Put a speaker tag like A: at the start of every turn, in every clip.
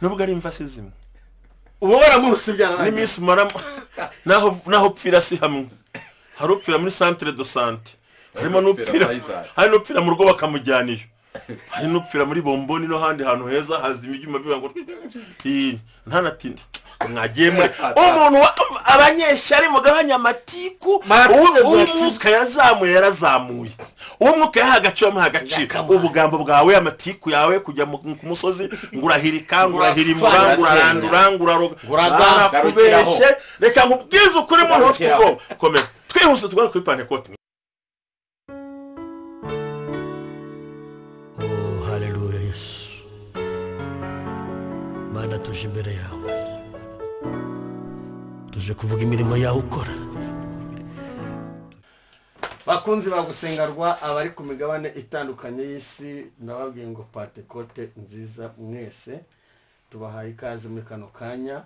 A: Nubwo ari imva si zimwe.
B: Uba waramuruse byararangiye.
A: N'iminsi umara naho upfira si hamwe. Hari upfira muri centre de santé. Harimo n'upfira. Hari n'upfira mu rugo bakamujyana iyo. Hari n'upfira muri bomboni no handi hantu heza hazima ibyuma biba ngo ntanatinde. Mwagiye muri umuntu abanyeshyari mugabanya amatiku. Umwuka yazamuye yarazamuye. Umwuka yaha agaciro amuha agaciro. Ubugambo bwawe amatiku yawe kujya ku musozi ngurahirika ngurahirimura ngurarandura nguraroga. Nguragakubeshye reka nkubwize ukuri muntu ufite ubwoba. Komera twihuse tugana kuri Pentecote.
C: Oh haleluya Yesu. Mana tuje imbere yawe. Tuje kuvuga imirimo yawe ukora.
B: Bakunzi bagusengarwa abari ku migabane itandukanye y'isi ndababwiye ngo Pentecote nziza mwese tubahaye ikaze muri kano kanya,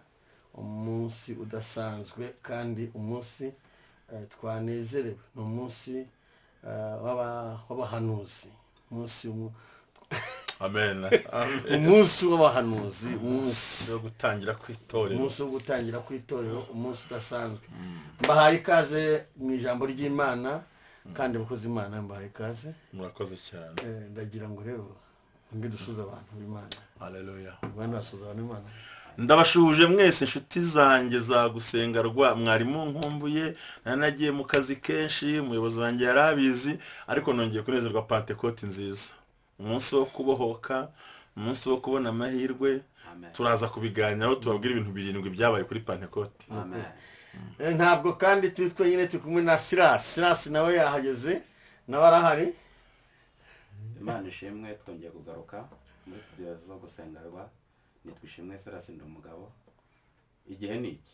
B: umunsi udasanzwe kandi umunsi twanezerewe, ni umunsi w'abahanuzi, umunsi
A: amen.
B: Umunsi w'abahanuzi, umunsi
A: wo gutangira kwitorero,
B: umunsi wo gutangira kwitorero, umunsi udasanzwe. Mbahaye ikaze mu ijambo ry'Imana kandi abakozi Imana mbahaye ikaze.
A: Murakoze cyane.
B: Ndagira ngo rero nge dusuze abantu b'Imana.
A: Haleluya.
B: Abantu basuza abantu b'Imana.
A: Ndabashuhuje mwese inshuti zanjye za gusengarwa, mwari munkumbuye, nanagiye mu kazi kenshi, umuyobozi wanjye yarabizi, ariko nongeye kunezerwa Pentecote nziza. Umunsi wo kubohoka, umunsi wo kubona amahirwe. Turaza kubiganiraho tubabwira ibintu birindwi byabaye kuri Pentecote.
B: Amen. Ntabwo kandi turi twenyine, turi kumwe na Silas. Silas nawe yahageze, nawe arahari.
D: Imana ishimwe twongeye kugaruka muri studio zo gusengarwa. Nitwishimwe Silas ndi umugabo. Igihe ni iki?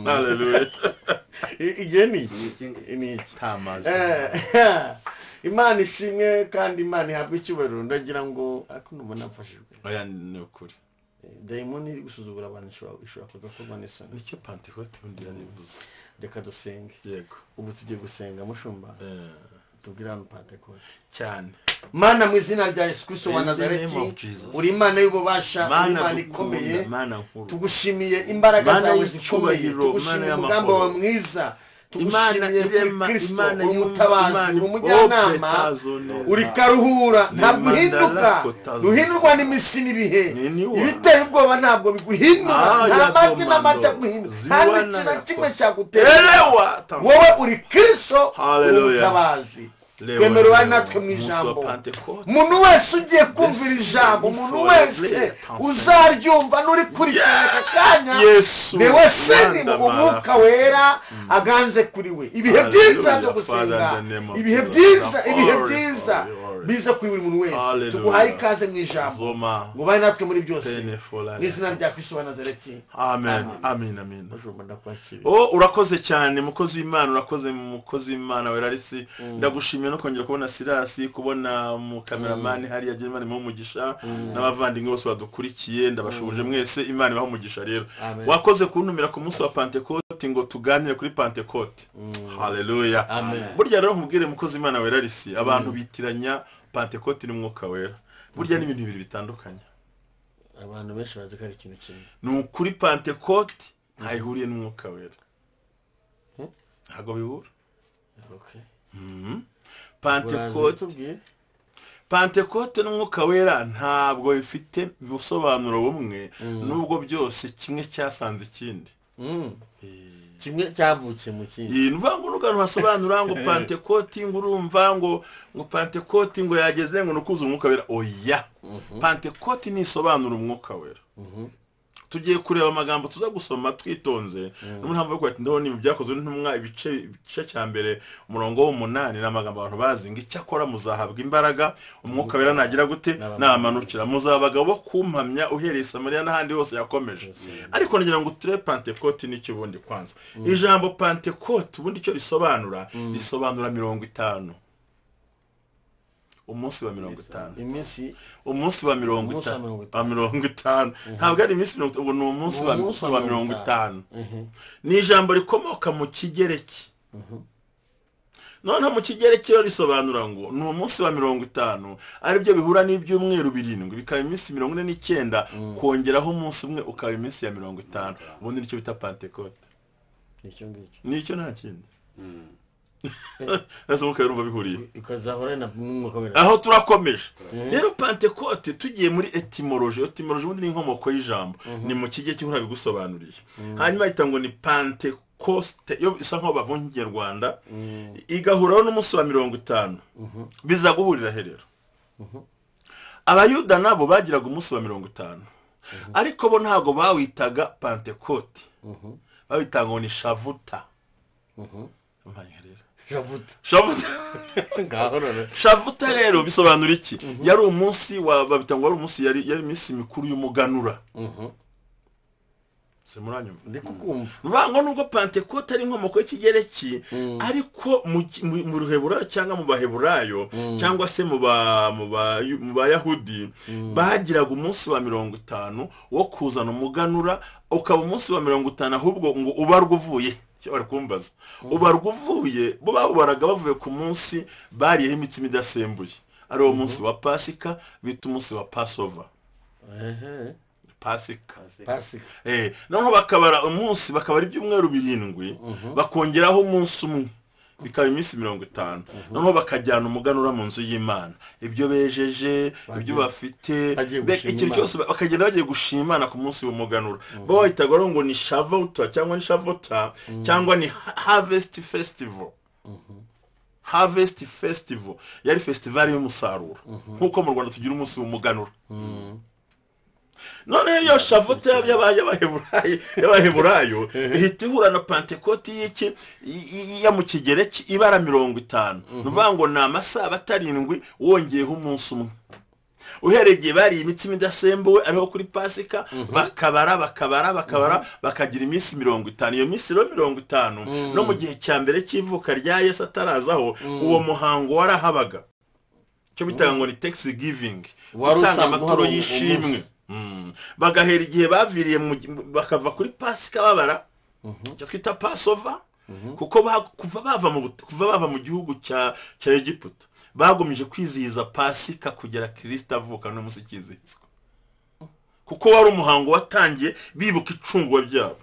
A: Haleluya.
B: Igihe ni iki? Ni iki?
A: Tamaze.
B: Imana ishimwe kandi Imana ihabwe icyubahiro. Ndagira ngo ariko nubona mfashijwe.
A: Oya ni ukuri.
B: Dayimoni iri gusuzugura abantu ishobora kudakorwa n'isoni.
A: Nicyo Pentecote ubundi yarivuze.
B: Reka dusenge.
A: Yego.
B: Ubu tugiye gusenga mushumba. Tubwire hano Pentecote.
A: Cyane.
B: Mana mu izina rya Yesu Kristo wa Nazareti, uri Imana y'ububasha, uri Imana ikomeye. Tugushimiye imbaraga zawe zikomeye, tugushimiye umugambi wawe mwiza, tugushimiye Kristo uri umutabazi, uri umujyanama, uri karuhura, ntabwo uhinduka, ruhindurwa n'imisi n'ibihe. Ibiteye ubwoba ntabwo biguhindura, nta majwi n'amata guhindura, nta n'ikintu na kimwe cyagutera. Wowe uri Kristo umutabazi. Twemerewe natwe mu ijambo. Umuntu wese ugiye kumvira ijambo, umuntu wese uzaryumva n'urikurikirana aka kanya, niwe seni mu mwuka wera aganze kuri we. Ibihe byiza byo gusenga, ibihe byiza, ibihe byiza biza kuri buri muntu wese. Tuguhaye ikaze mu ijambo, ngo babe natwe muri byose, mu izina rya Kristo wa Nazareti.
A: Amen. Amen. Amen. Oh, urakoze cyane mukozi w'Imana, urakoze mukozi w'Imana werarisi. Ndagushimiye no kongera kubona Silas, kubona mu cameraman hariya Imana imuhe umugisha, n'abavandimwe bose badukurikiye, ndabashuhuje mwese, Imana ibahe umugisha. Rero wakoze kuntumira ku munsi wa Pentecote ngo tuganire kuri Pentecote. Haleluya. Burya rero nkubwire mukozi w'Imana werarisi, abantu bitiranya Pentecote n'umwuka wera. Burya ni ibintu bibiri bitandukanye.
B: Abantu benshi bazi ko ari ikintu kimwe.
A: Ni ukuri Pentecote ntayihuriye n'umwuka wera. Ntabwo bihura.
B: Okay.
A: Pentecote n'umwuka wera ntabwo bifite ubusobanuro bumwe, nubwo byose kimwe cyasanze ikindi.
B: Kimwe cyavukiye mu kindi.
A: Nuvuga ngo n'ukantu hasobanura ngo Pentecote ngo urumva ngo Pentecote ngo yageze ngo nukuza umwuka wera. Oya. Pentecote ni isobanura umwuka wera. Tugiye kureba amagambo tuza gusoma twitonze. N'umuntu yo kwati ndabona ibyakozwe n'intumwa ibice cya mbere umurongo w'umunani, n'amagambo abantu bazi ngo icyakora muzahabwa imbaraga umwuka wera nagira gute namanukira, muzaba bo kumpamya uhereye Samariya n'ahandi hose yakomeje. Ariko ngira ngo turebe Pentecote n'icyo ubundi kwanza. Ijambo Pentecote ubundi icyo risobanura, risobanura 50. Umunsi wa 50.
B: Iminsi
A: umunsi wa 50. 50. Ntabwo ari iminsi 50, ubu ni umunsi wa 50. Ni ijambo rikomoka mu Kigereki. Noneho mu Kigereki yo risobanura ngo ni umunsi wa 50, aribyo bihura n'ibyumweru 7, bikaba iminsi 49, kongeraho umunsi umwe ukaba iminsi ya 50. Ubundi nicyo bita Pentecote.
B: Nicyo ngicyo.
A: Nicyo nta kindi. Ese muka urumva bihuriye.
B: Ikazahora na mwuka wera.
A: Aho turakomeje. Rero Pentecote tugiye muri etymology, etymology ubundi ni inkomoko y'ijambo. Ni mu Kigereki nkura bigusobanuriye. Hanyuma ita ngo ni Pentecoste, yo isa nkaho bavunja Ikinyarwanda, igahuraho n'umunsi wa 50. Biza guhurira he rero? Abayuda nabo bagiraga umunsi wa 50. Ariko bo ntago bawitaga Pentecote. Bawitaga ngo ni Shavuta.
B: Shavuta.
A: Shavuta. Shavuta rero bisobanura iki? Yari umunsi wa babita ngo ari umunsi yari iminsi mikuru y'umuganura. Se muranyumva?
B: Ndikukumva.
A: Vango nubwo Pentecote ari inkomoko y'Ikigereki, ariko mu Ruheburayo cyangwa mu Baheburayo cyangwa se mu Bayahudi bagiraga umunsi wa 50 wo kuzana umuganura, ukaba umunsi wa 50 ahubwo ngo ubarwa uvuye. Cyo bari kumbaza. Ubarwa uvuye, bo babaraga bavuye ku munsi bariyeho imitsima idasembuye. Ari uwo munsi wa Pasika bita umunsi wa Passover. Pasika.
B: Pasika.
A: Noneho bakabara umunsi, bakabara ibyumweru 7, bakongeraho umunsi umwe bikaba iminsi 50. Noneho bakajyana umuganura mu nzu y'Imana, ibyo bejeje, ibyo bafite, ikintu cyose bakagenda bagiye gushima Imana ku munsi w'umuganura. Bo bahitaga ngo ni Shavuta cyangwa ni Shavota cyangwa ni Harvest Festival. Harvest Festival yari festival y'umusaruro, nkuko mu Rwanda tugira umunsi w'umuganura. None iyo Shavuta y'Abaheburayo ihita ihura na Pentecote y'iki ya mu Kigereki ibara 50. Nuvuga ngo ni amasabato 7 wongeyeho umunsi umwe. Uhereye igihe bariye imitsima idasembuwe ariho kuri Pasika, bakabara bakabara bakabara bakagira iminsi 50. Iyo minsi rero 50 no mu gihe cya mbere cy'ivuka rya Yesu atarazaho, uwo muhango warahabaga. Cyo bitaga ngo ni thanksgiving, gutanga amaturo y'ishimwe. Bagahera igihe baviriye bakava kuri Pasika babara icyo twita Passover, kuko kuva bava mu gihugu cya Egiputa bagumije kwizihiza Pasika kugera Kristo avuka no munsi kizihizwa, kuko wari umuhango watangiye bibuka icungwa ryabo.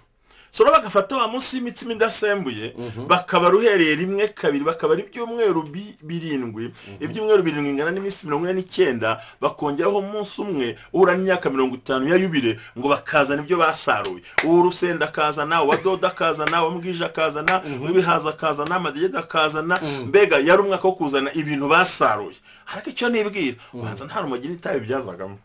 A: So bagafata wa munsi y'imitsima idasembuye, bakaba ruhereye 1 2, bakaba ibyumweru 7, ibyumweru 7 ingana n'iminsi 49, bakongeraho umunsi umwe uhura n'imyaka 50 ya yubile, ngo bakazana ibyo basaruye. Urusenda akazana, uwadoda akazana, uwambwije akazana, uwibihaza akazana, amadegede akazana. Mbega yari umwaka wo kuzana ibintu basaruye. Ariko icyo nibwira, ubanza nta rumogi n'itabi byazagamo.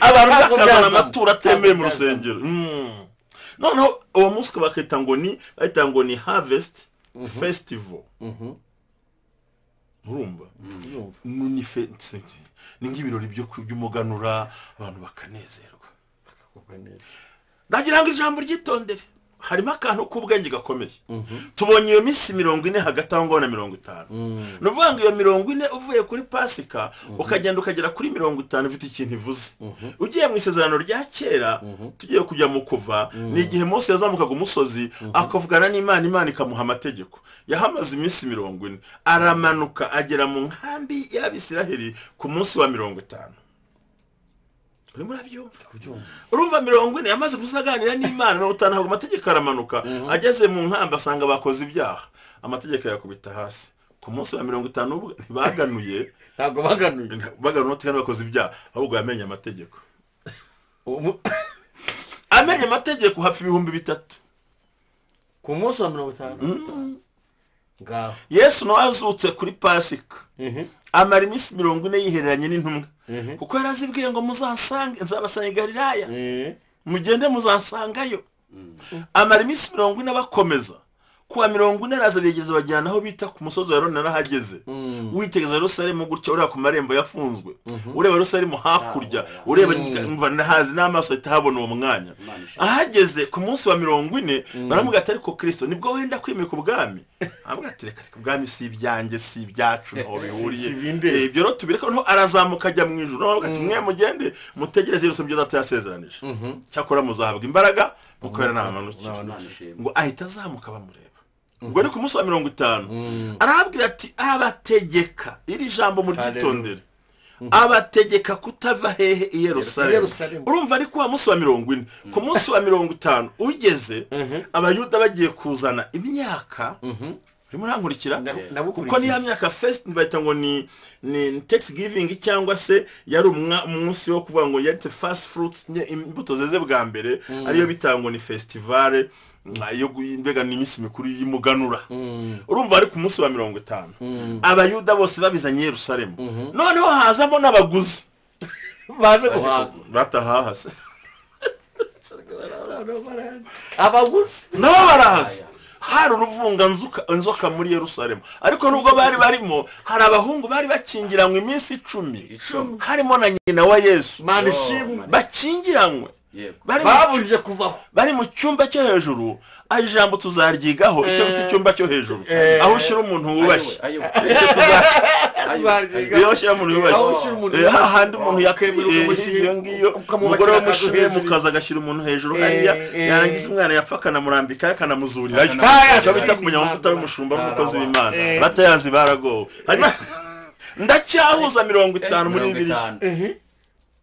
A: Abantu bakazana amaturo atemewe mu rusengero. Noneho uwo munsi bakita ngo ni bahita ngo ni Harvest Festival. Urumva? Ni nk'ibirori by'umuganura, abantu bakanezerwa. Ndagira ngo ijambo ryitondere. Harimo akantu k'ubwenge gakomeye. Tubonye iyo minsi 40 hagati aho ngaho na 50. Nuvuga ngo iyo 40 uvuye kuri Pasika ukagenda ukagera kuri 50 ufite ikintu ivuze. Ugiye mu isezerano rya kera, tugiye kujya mu kuva, ni igihe Mose yazamukaga umusozi akavugana n'Imana, Imana ikamuha amategeko. Yahamaze iminsi 40, aramanuka agera mu nkambi y'Abisiraheli ku munsi wa 50. Urimo urabyumva? Urumva 40 yamaze kuzaganira n'Imana, 50 ntabwo amategeko aramanuka. Ageze mu nkamba asanga bakoze ibyaha, amategeko yakubita hasi. Ku munsi wa 50 ubwo ntibaganuye,
B: ntabwo baganuye,
A: baganuye bakoze ibyaha, ahubwo yamenye amategeko. Amenye amategeko hafi 3000
B: ku munsi wa 50. Ngaho
A: Yesu nawe azutse kuri Pasika, amara iminsi 40 yihereranye n'intumwa, kuko yarazibwiye ngo muzansange, nzabasanga i Galilaya, mugende muzansangayo. Amara iminsi 40 bakomeza. Kuwa 40 araza begeza bajyana aho bita ku musozi wa Aroni narahageze. Witegereza Yerusalemu gutya, ureba ku marembo yafunzwe, ureba Yerusalemu hakurya, ureba umva nahazi n'amaso ahita uwo mwanya. Ahageze ku munsi wa 40 baramuga ati ariko Kristo nibwo wenda kwimika ubwami. Avuga ati reka ubwami si ibyanjye, si ibyacu, ntaho bihuriye. Ibyo rero tubireka. Noneho arazamuka ajya mu ijuru. Noneho ati mwe mugende mutegereze Yerusalemu ibyo Data yasezeranije, cyakora muzahabwa imbaraga mukorera n'abamanukira. Ngo ahita azamuka bamureba. Ubwo ni ku munsi wa 50. Arababwira ati abategeka, iri jambo muryitondere, abategeka kutava hehe i Yerusalemu. Urumva ari kuwa munsi wa 40, ku munsi wa 50 ugeze, Abayuda bagiye kuzana imyaka. Urimo urankurikira? Kuko ni ya myaka fest bayita ngo ni Thanksgiving, cyangwa se yari umunsi wo kuvuga ngo yari first fruit, imbuto zeze bwa mbere, ariyo bita ngo ni festival yo mbega ni iminsi mikuru y'umuganura. Urumva ari ku munsi wa 50, Abayuda bose babizanye Yerusalemu. Noneho hazamo n'abaguzi
B: baje guhaha,
A: batahaha se
B: abaguzi
A: nabo barahaza. Hari uruvunga nzoka muri Yerusalemu, ariko nubwo bari barimo hari abahungu bari bakingiranywe iminsi 10, harimo na nyina wa Yesu. Bakingiranywe,
B: babujije kuvaho,
A: bari mu cyumba cyo hejuru. Aho ijambo tuzaryigaho, icyo bita icyumba cyo hejuru, aho ushyira umuntu wubashye, iyo ushyira umuntu wubashye hahandi umuntu yakemera iyo ngiyo, umugore w'umushime mukaza agashyira umuntu hejuru hariya, yarangiza umwana yapfa akanamurambika akanamuzurirayo. Icyo bita kumenya amavuta y'umushumba n'umukozi w'Imana, batayazi baragowe. Ndacyahuza 50 muri Bibiliya.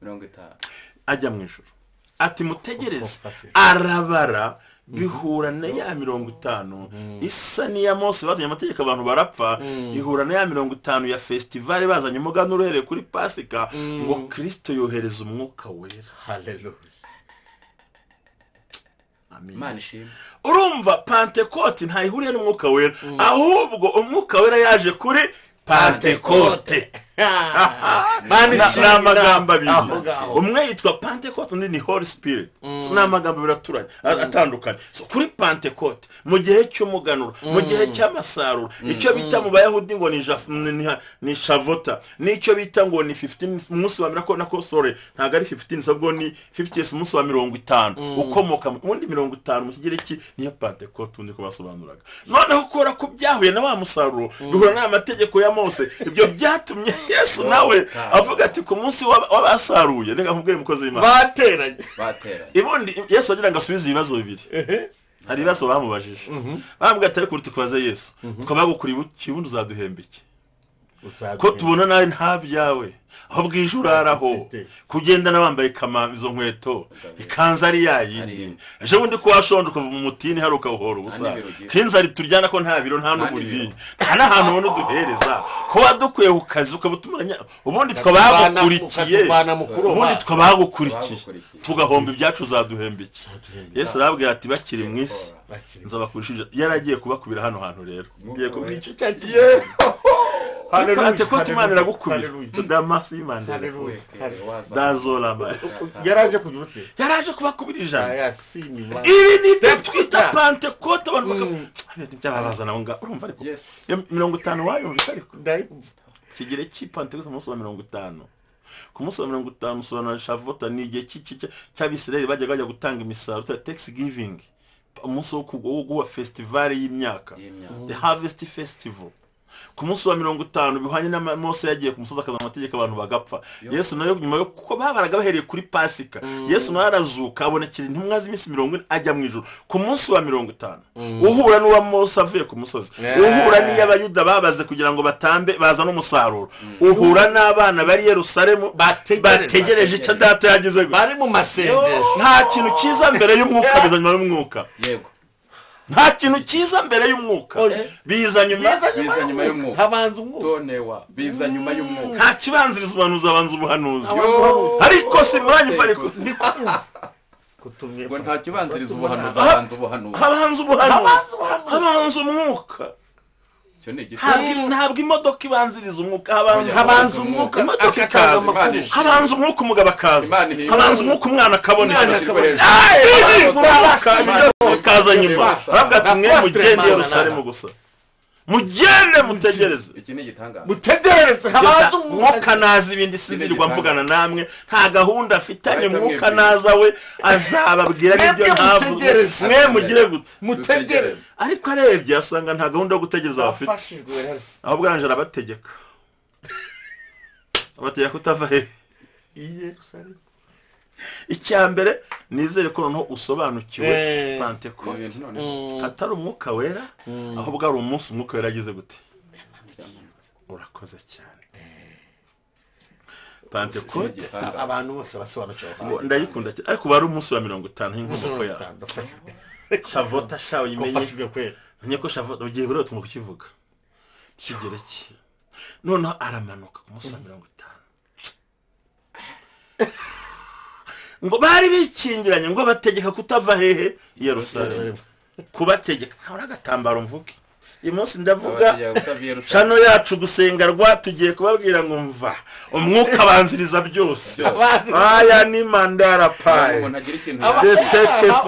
D: 50
A: ajya mu ijuru ati mutegereze, arabara bihura na ya 50 isa n'iya Mose bazanye amategeko abantu barapfa, ihura na ya 50 ya festival bazanye umuganura uhereye kuri Pasika, ngo Kristo yohereza umwuka wera.
B: Haleluya,
D: amen.
A: Urumva Pentecote ntayihuriye n'umwuka wera, ahubwo umwuka wera yaje kuri Pentecote. Ni amagambo abiri, umwe yitwa Pentecote undi ni Holy Spirit. Ni amagambo abiri aturanye atandukanye. Kuri Pentecote mu gihe cy'umuganura, mu gihe cy'amasaruro, icyo bita mu Bayahudi ngo ni Shavota, n'icyo bita ngo ni 15 umunsi wa nako sorry ntabwo ari 15 ahubwo ni 50 umunsi wa 50 ukomoka ubundi 50 mu Kigereki niyo Pentecote undi kubasobanuraga. Noneho ukora ko byahuye na wa musaruro bihura n'amategeko ya Mose, ibyo byatumye Yesu nawe avuga ati ku munsi w'abasaruye, reka nkubwire mukozi w'Imana,
B: bateranye.
A: Ibundi Yesu agira ngo asubize ibibazo bibiri. Hari ibibazo bamubajije, bamubwira ati ariko tukubaze Yesu, twabagukuriye ubundi uzaduhemba iki? Ko tubona nawe nta byawe, aho bwije uraraho, kugendana wambaye izo nkweto, ikanzu ari yayindi, ejo bundi ko washonje ukava mu mutini hari ukawuhora ubusa, k'inzara turyana ko nta biro nta n'uburiri, nta n'ahantu ubona uduhereza, ko wadukwiye ku kazi ukabutumuranya, ubundi twabagukurikiye, ubundi twabagukurikiye tugahomba ibyacu uzaduhemba iki? Yesu arababwira ati bakiri mu isi nzabakurisha. Yaragiye kubakubira hano hantu rero, ngiye kubwica cyagiye. Pentecote Imana iragukubira. Damasi y'Imana dazolama.
B: Yaraje kugira ute?
A: Yaraje kubakubira ijana. Ibi ni byo twita Pentecote, abantu bakabintu byababazana aho ngaho. Urumva ariko 50 wayumvise ariko Kigereki Pentecote umunsi wa 50. Ku munsi wa 50 usobanura Shavota, ni igihe cy'Abisirayeli bajyaga bajya gutanga imisaruro, Thanksgiving, umunsi wo kuguha festival y'imyaka, the harvest festival. Ku munsi wa 50 bihwanye na Mose yagiye ku musozi akaza amategeko abantu bagapfa. Yesu nayo nyuma yo kuko babaraga bahereye kuri Pasika, Yesu nawe arazuka abonekera intumwa z'iminsi 40 ajya mu ijuru. Ku munsi wa 50 uhura n'uwa Mose avuye ku musozi, uhura n'iy'Abayuda babaze kugira ngo batambe bazane umusaruro, uhura n'abana bari Yerusalemu bategereje icyo data yagize,
B: bari mu masengesho.
A: Nta kintu cyiza mbere y'umwuka biza nyuma y'umwuka.
D: Yego,
A: nta kintu cyiza mbere y'umwuka biza
D: nyuma y'umwuka.
B: Habanza umwuka
D: tonewa biza nyuma y'umwuka.
A: Nta kibanziriza ubuhanuzi, abanza ubuhanuzi. Ariko si muranyumva, ariko
B: kutumye
D: ngo nta kibanziriza ubuhanuzi, abanza ubuhanuzi,
A: habanza ubuhanuzi, habanza umwuka. Ntabwo imodoka ibanziriza umwuka,
B: habanza umwuka,
A: imodoka ikaza, habanza umwuka umugabo akaza, habanza umwuka umwana akaboneka, kaza nyuma. Aravuga ati mwe mugende Yerusalemu gusa, mugende mutegereze,
D: iki ni igitangaza,
B: mutegereze habanza
A: umwuka naza, ibindi sinzirirwa mvugana namwe, nta gahunda afitanye, mwuka naza we azababwira n'ibyo ntavuze, mwe mugire gute?
B: Mutegereze.
A: Ariko arebye asanga nta gahunda yo gutegereza bafite, ahubwo aranje arabategeka, abategeka kutava he i Yerusalemu. Icya mbere nizere ko noneho usobanukiwe Pentecote atari umwuka wera, ahubwo ari umunsi umwuka wera agize gute. Urakoze cyane. Pentecote
B: abantu bose basobanukiwe,
A: ndayikunda cyane, ariko bari umunsi wa 50 nk'inkomoko yawe. Shavota shawe imenye menye ko Shavota ugiye buriya tugomba kukivuga kigereki. Noneho aramanuka ku munsi wa 50 ngo bari bikingiranye, ngo bategeka kutava hehe i Yerusalemu, kubategeka nta agatambaro mvuge. Uyu munsi ndavuga cano yacu gusengarwa, tugiye kubabwira ngo mva umwuka abanziriza byose. Aya ni mandara paye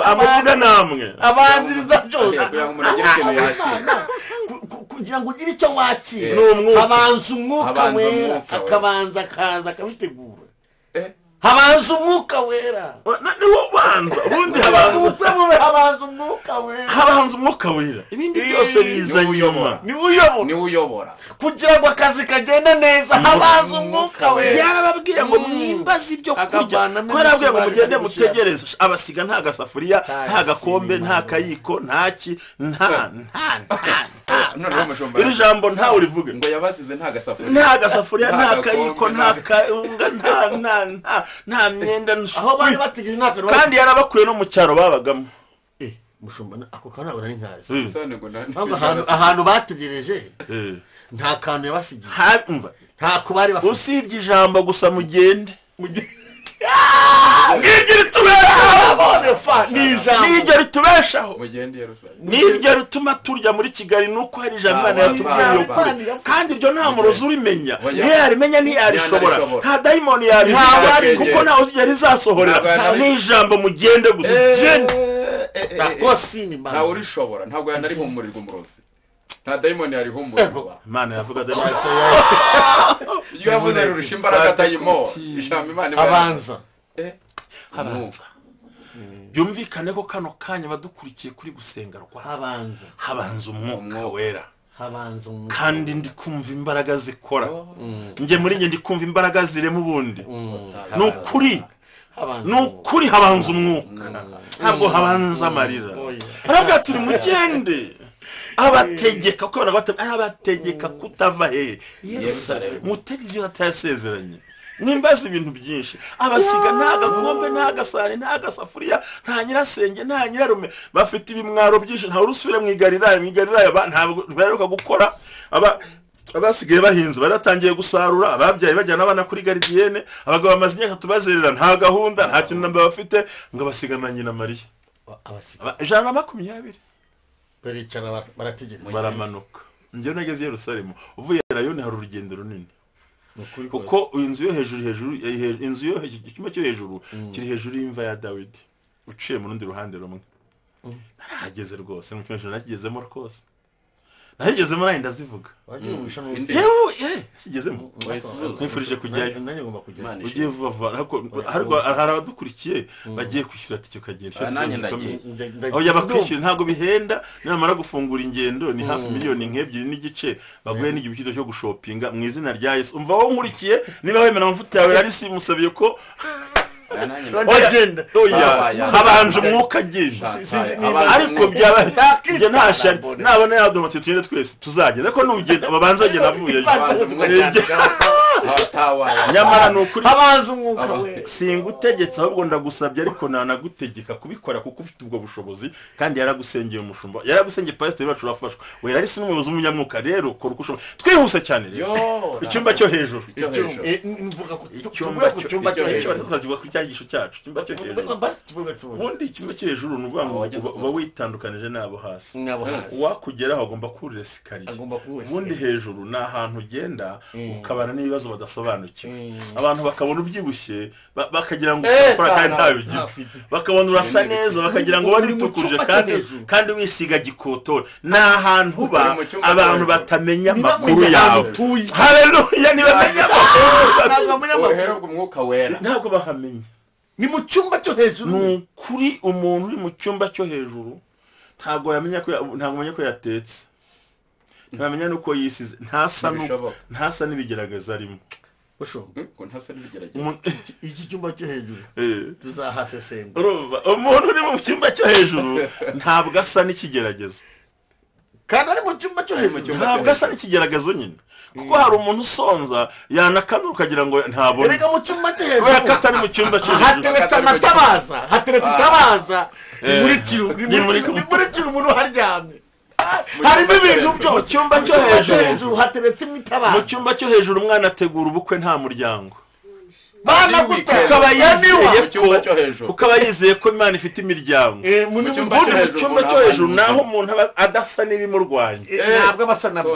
A: amuvuga namwe
B: abanziriza byose kugira ngo ugire icyo wakira. Habanza umwuka wera, akabanza akaza akabitegura. Habanza umwuka wera,
A: niwo banza ubundi
B: habanza umwuka wera,
A: habanza umwuka wera, ibindi byose biza nyuma.
B: Niwe uyobora kugira ngo akazi kagende neza. Habanza umwuka wera.
A: Yarababwiye ngo mwimbaze ibyo kurya, ko yarababwiye ngo mugende mutegereze. Abasiga nta gasafuriya, nta gakombe, nta kayiko, nta ki, nta nta nta. Iri jambo nta urivuge
D: ngo yabasize nta gasafuriya,
A: nta gasafuriya, nta kayiko, nta kayunga, nta nta nta nta myenda.
B: Aho bari bategereje nta kantu,
A: kandi yarabakuye no mu cyaro babagamo.
B: Mushumba ako kantu ntabwo nari nkazi. Ahantu bategereje nta kantu yabasigiye, nta kubari bafite,
A: usibye ijambo gusa mugende. Ngiryo ritubeshaho, niryo ritubeshaho, niryo rituma turya muri Kigali, nuko hari ijambo Imana yatubwiye ukuri, kandi iryo nta murozi urimenya, ntiyarimenya, ntiyarishobora, nta dayimoni yabihisha, kuko ntawe uzigera rizasohorera. Ni ijambo mugende gusa, genda.
D: Ntawe urishobora, ntabwo yanarihumurirwa umurozi, nta dayimoni yarihumurirwa.
A: Imana yavuga dayimoni
D: iyo yavuze rurusha imbaraga dayimoni, ijambo Imana
B: abanza
A: habanza. Byumvikane ko kano kanya badukurikiye kuri gusengarwa habanza umwuka wera, kandi ndi kumva imbaraga zikora. Njye muri njye ndi kumva imbaraga zirema ubundi. Ni ukuri habanza umwuka, ntabwo habanza amarira. Arabwira ati mugende, abategeka ko arabategeka kutava hehe Yerusalemu, mutegeke ibyo atayasezeranye. Nimbaza ibintu byinshi, abasiga nta gakombe, nta gasahani, nta gasafuriya, nta nyirasenge, nta nyirarume, bafite ibimwaro byinshi. Nta urusubira mu Galilaya, mu Galilaya ntabwo baheruka gukora. Abasigaye bahinze baratangiye gusarura, ababyaye bajyana abana kuri garidiyene, abagabo bamaze imyaka tubazerera, nta gahunda, nta kintu namba bafite, ngo abasiga na nyina Mariya. 120
B: baricara barategereza,
A: baramanuka. Njyewe nageze i Yerusalemu uvuye Rayoni, hari urugendo runini, kuko inzu yo hejuru hejuru, inzu yo icyumba cyo hejuru kiri hejuru y'imva ya Dawidi, uciye mu rundi ruhande rumwe. Narahageze rwose, mu cyumba nakigezemo rwose, nahigezemo nayo ndazivuga. Yewe kigezemo, nkwifurije kujyayo, ugiye vuba vuba. Ariko hari abadukurikiye bagiye kwishyura tike ukagenda. Oya bakwishyura ntabwo bihenda, namara gufungura ingendo ni hafi miliyoni 2.5 baguye n'igiciro cyo gushopinga mu izina rya Yesu. Umva wowe nkurikiye, niba wemera amavuta yawe ari si musabiye ko habanje umwuka agenda, ariko byaba njye nta shyari nabona yaduhotse tugende twese tuzagenda, ariko nugenda babanza bagenda avuyeyo. Nyamara ni ukuri
B: habanza umwuka we.
A: Singutegetse ahubwo ndagusabye, ariko nanagutegeka kubikora kuko ufite ubwo bushobozi, kandi yaragusengeye umushumba, yaragusengeye pasiteri wacu urafashwa. We yari si n'umuyobozi w'umunyamwuka, rero kora uko ushoboye. Twihuse cyane rero, icyumba cyo hejuru, icyumba cyo hejuru tukavuga ku cyagisho cyacu, icyumba cyo hejuru. Ubundi icyumba cyo hejuru ni ukuvuga ngo uba witandukanije n'abo hasi, uwakugeraho agomba kurira esikariye. Ubundi hejuru ni ahantu ugenda ukabana n'ibibazo badasobanukiwe, abantu bakabona ubyibushye bakagira ngo ufite kandi ntayo ugira, bakabona urasa neza bakagira ngo waritukuje kandi wisiga gikotora. Ni ahantu uba abantu batamenya amakuru yawe. Haleluya, ntibamenya
D: amakuru,
A: ntabwo bahamenya.
B: Ni mu cyumba cyo hejuru.
A: Ni ukuri umuntu uri mu cyumba cyo hejuru ntabwo yamenya ko, ntabwo amenya ko yatetse, ntibamenya nuko yisize, ntasa n'ibigerageza arimo.
B: Iki cyumba cyo hejuru tuzahasesengura.
A: Urumva umuntu uri mu cyumba cyo hejuru ntabwo asa n'ikigeragezo.
B: Kandi ari mu cyumba cyo hejuru
A: ntabwo asa n'ikigeragezo nyine. Kuko hari umuntu usonza yanakanura ukagira ngo ntabone.
B: Erega mu cyumba cyo hejuru.
A: Kubera ko atari mu cyumba cyo hejuru.
B: Hateretse amatabaza, hateretse itabaza rimurikira umuntu haryamye. Harimo ibintu byose.
A: Mu cyumba cyo hejuru
B: hateretse itabaza.
A: Mu cyumba cyo hejuru umwana ategura ubukwe nta muryango.
B: Bana guta
A: kuko aba yizeye ko Imana ifite imiryango. Mu cyumba cyo hejuru naho umuntu adasa n'ibimurwanya.
B: Ntabwo abasa nabyo.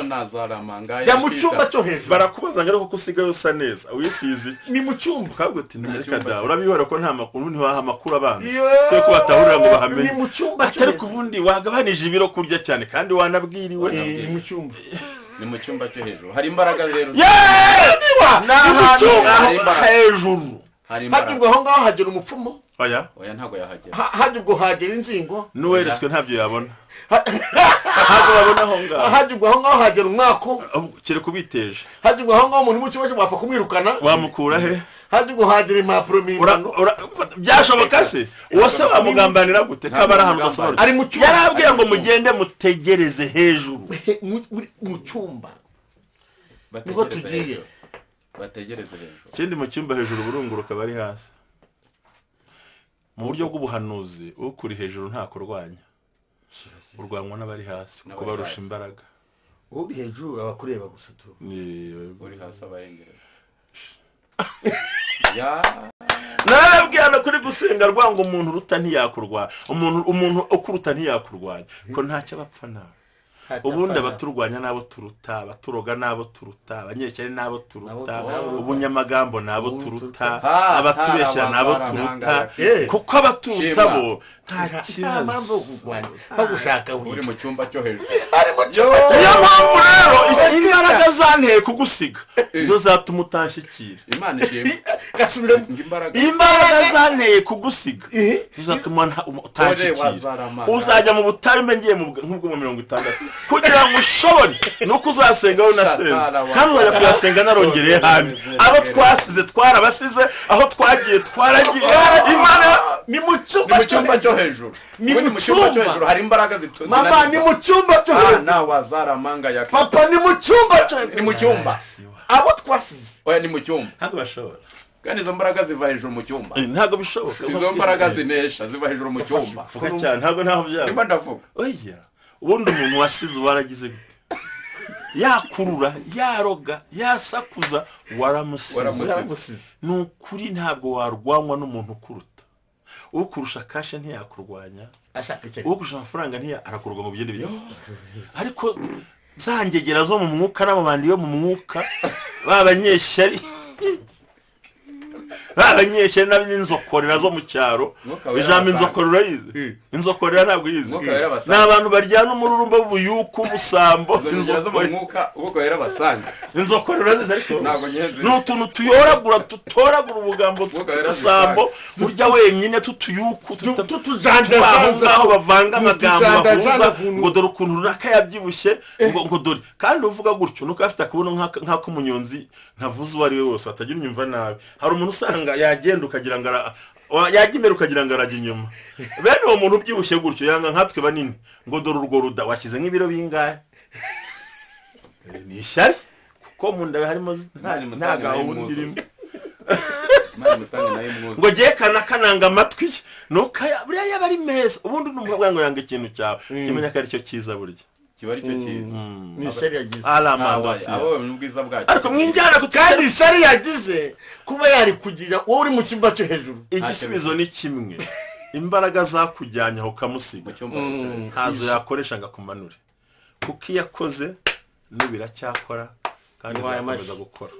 B: Jya mu cyumba cyo hejuru.
A: Barakubaza ngo ariko ko usigaye usa neza wisize iki?
B: Ni mu cyumba.
A: Ukavuga uti ntireka da urabihora ko nta makuru ntiwaha amakuru abanza. Cyo ko batahurira ngo bahamenye.
B: Ni mu cyumba cyo
A: hejuru. Ariko ubundi wagabanije ibiro kurya cyane kandi wanabwiriwe.
B: Ni mu cyumba.
D: Ni mu cyumba cyo hejuru. Hari imbaraga rero.
A: Ni mu cyumba hejuru.
B: Hari ubwo aho ngaho hagera umupfumu.
A: Oya.
D: Oya ntago yahagera.
B: Hari ubwo hagera inzingo.
A: N'uweretswe ntabyo yabona. Ntabwo babona aho ngaho.
B: Hari ubwo aho ngaho hagera umwako.
A: Kere kubiteje.
B: Hari ubwo aho ngaho umuntu mu cyumba cyo wapfa kumwirukana.
A: Wamukura he?
B: Hari ubwo hagera impapuro mpimbano.
A: Byashoboka se? Uwase wamugambanira gute kabara ahantu basobanura.
B: Ari mu cyumba.
A: Yarabwiye ngo mugende mutegereze hejuru.
B: Mu cyumba. Niko tugiye.
D: Bategereze hejuru.
A: Kindi mu cyumba hejuru burunguruka bari hasi. Mu buryo bw'ubuhanuzi ukuri hejuru nta kurwanya. Urwanywa n'abari hasi kuko barusha imbaraga.
B: Uri hejuru abakureba gusa tu.
A: Ni
D: uri hasi abarengereza. Ya
A: narabwiye no kuri gusenga rwanga umuntu ruta ntiyakurwanya. Umuntu ukuruta ntiyakurwanya ko ntacyo bapfa nawe. Ubundi abaturwanya nabo turuta, abaturoga nabo turuta, abanyekere nabo turuta, ubunyamagambo nabo turuta, abatubeshya nabo turuta, kuko abaturuta bo nta kibazo
B: bagushaka
D: uri mu cyumba cyo hejuru.
B: Ari mu cyumba cyo
A: hejuru. Mpamvu rero imbaraga zanteye kugusiga zo zatuma utanshyikira.
D: Imana ishimwe.
B: Gasubiremo.
A: Imbaraga zanteye kugusiga zo zatuma utanshyikira. Uzajya mu butayu ngiye nk'ubwo mu 60 kugira ngo ushobore nuko uzasenga wowe nasenze kandi uzajya kuyasenga narongereye handi. Abo twasize twarabasize, aho twagiye twaragiye. Imana
B: ni mu
D: cyumba cyo hejuru. Ni mu cyumba cyo hejuru hari imbaraga zitunze.
B: Mama ni mu cyumba cyo hejuru.
D: Na wazaramanga ya
B: papa ni mu cyumba cyo hejuru.
D: Ni mu cyumba.
B: Abo twasize.
D: Oya ni mu cyumba.
A: Ntabwo bashobora.
D: Kandi izo mbaraga ziva hejuru mu cyumba.
A: Ntabwo bishoboka.
D: Izo mbaraga zinesha ziva hejuru mu cyumba.
A: Vuga cyane ntabwo naho byaba.
D: Nimba ndavuga.
A: Oya. Ubundi umuntu wasize waragize gute? Yakurura, yaroga, yasakuza, waramusize. Ni ukuri ntabwo warwanywa n'umuntu ukuruta. Ukurusha kashe ntiyakurwanya. Ukurusha amafaranga arakurwa mu bigende bigeze. Ariko zangegera zo mu mwuka n'amabandi yo mu mwuka babanyeshyari. Babanyeshyari n'inzokorera zo mu cyaro. Ijambo inzokorera yize. Inzokorera ntabwo yize. Ni abantu baryana umururumba w'ubuyuku ubusambo.
D: Inzokorera zo mu mwuka ubwo yera basanga.
A: Inzokorera zize ariko ni utuntu tuyoragura tutoragura ubugambo tusambo burya wenyine tutuyuku tutuzandaza aho bavanga amagambo bahuza ngo dore ukuntu runaka yabyibushye ngo dore. Kandi uvuga gutyo nuko afite akabuno nk'ako munyonzi ntavuze uwo ari we wose batagira unyumva nabi. Hari umuntu usanga yagenda ukagira ngo yajya imbere ukagira ngo arajya inyuma. Bene uwo muntu ubyibushye gutyo yanga nkatwe banini ngo dore urwo ruda washyize nk'ibiro bingahe. Ni ishyari kuko mu nda harimo nta gahunda irimo. Ngo giye kana kananga amatwi nuko buriya yaba ari meza. Ubundi n'umukobwa ngo yanga ikintu cyawe kimenya ko ari cyo cyiza burya.
D: Kiba ari cyo cyiza.
B: Ni ishyari yagize.
D: Abo ni ubwiza bwacyo.
A: Ariko mwinjyana
B: kandi ishyari yagize kuba yari kugira wowe uri mu cyumba cyo hejuru.
A: Igisubizo ni kimwe. Imbaraga zakujyanye aho ukamusiga ntazo yakoresha ngo akumanure. Kuko iyo akoze n'ubiracyakora kandi azakomeza gukora.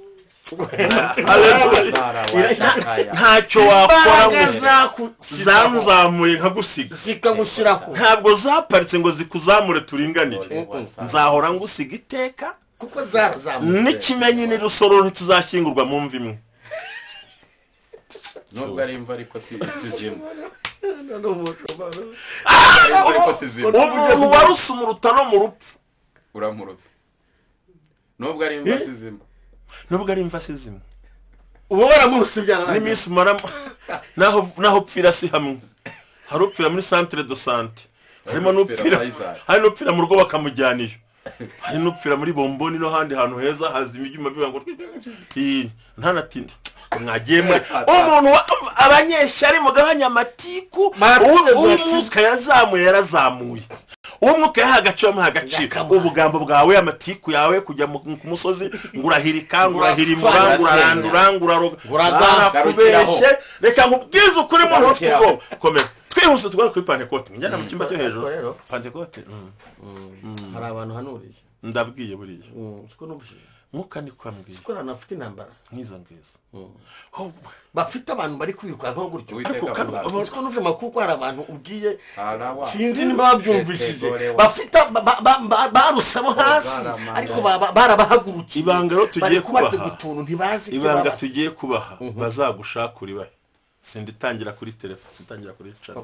A: Ntacyo wakora ngo zanzamuye nkagusiga
B: zikagushyiraho.
A: Ntabwo zaparitse ngo zikuzamure turinganire. Nzahora ngusiga iteka
B: kuko zarazamutse.
A: N'ikimenyi ni rusoro ntituzashyingurwa mu mva imwe.
D: Nubwo ari imva ariko si zimwe.
A: Umuntu waruse umuruta no mu rupfu
D: uramuruta. Nubwo ari imva si zimwe.
A: Nubwo ari imva si zimwe.
B: Ubu baramuruse byararangiye.
A: N'iminsi umara naho upfira si hamwe. Hari upfira muri centre de santé, harimo n'upfira, hari n'upfira mu rugo bakamujyana iyo, hari n'upfira muri bomboni no handi hantu heza hazima ibyuma biba ngo ntanatinda. Mwagiye muri umuntu abanyeshyari mugabanya amatiku. Umwuka yazamuye yarazamuye, umwuka yaha agaciro amuha agaciro. Ubugambo bwawe, amatiku yawe, kujya ku musozi ngo urahirika, ngo urahirimura, ngo urarandura, ngo uraroga, barakubeshye. Reka nkubwize ukuri, muntu ufite ubwoba komera. Twihuse tugana kuri Pantekote, njyana mu cyumba cyo hejuru. Pantekote
B: hari abantu hanuriye,
A: ndabwiye buriya
B: siko numvise
A: mwuka ni kwambwiye,
B: siko abantu bafite intambara
A: nkizo ngizo,
B: bafite abantu bari kwiruka nko gutyo. Siko numvise makuko hari abantu ubwiye, sinzi nimba babyumvishije, bafite barusabo hasi ariko barabahagurukiye.
A: Ibanga rero tugiye kubaha, ibanga tugiye kubaha bazagushaka uri bahe. Sinditangira kuri telefone, ntangira kuri chat.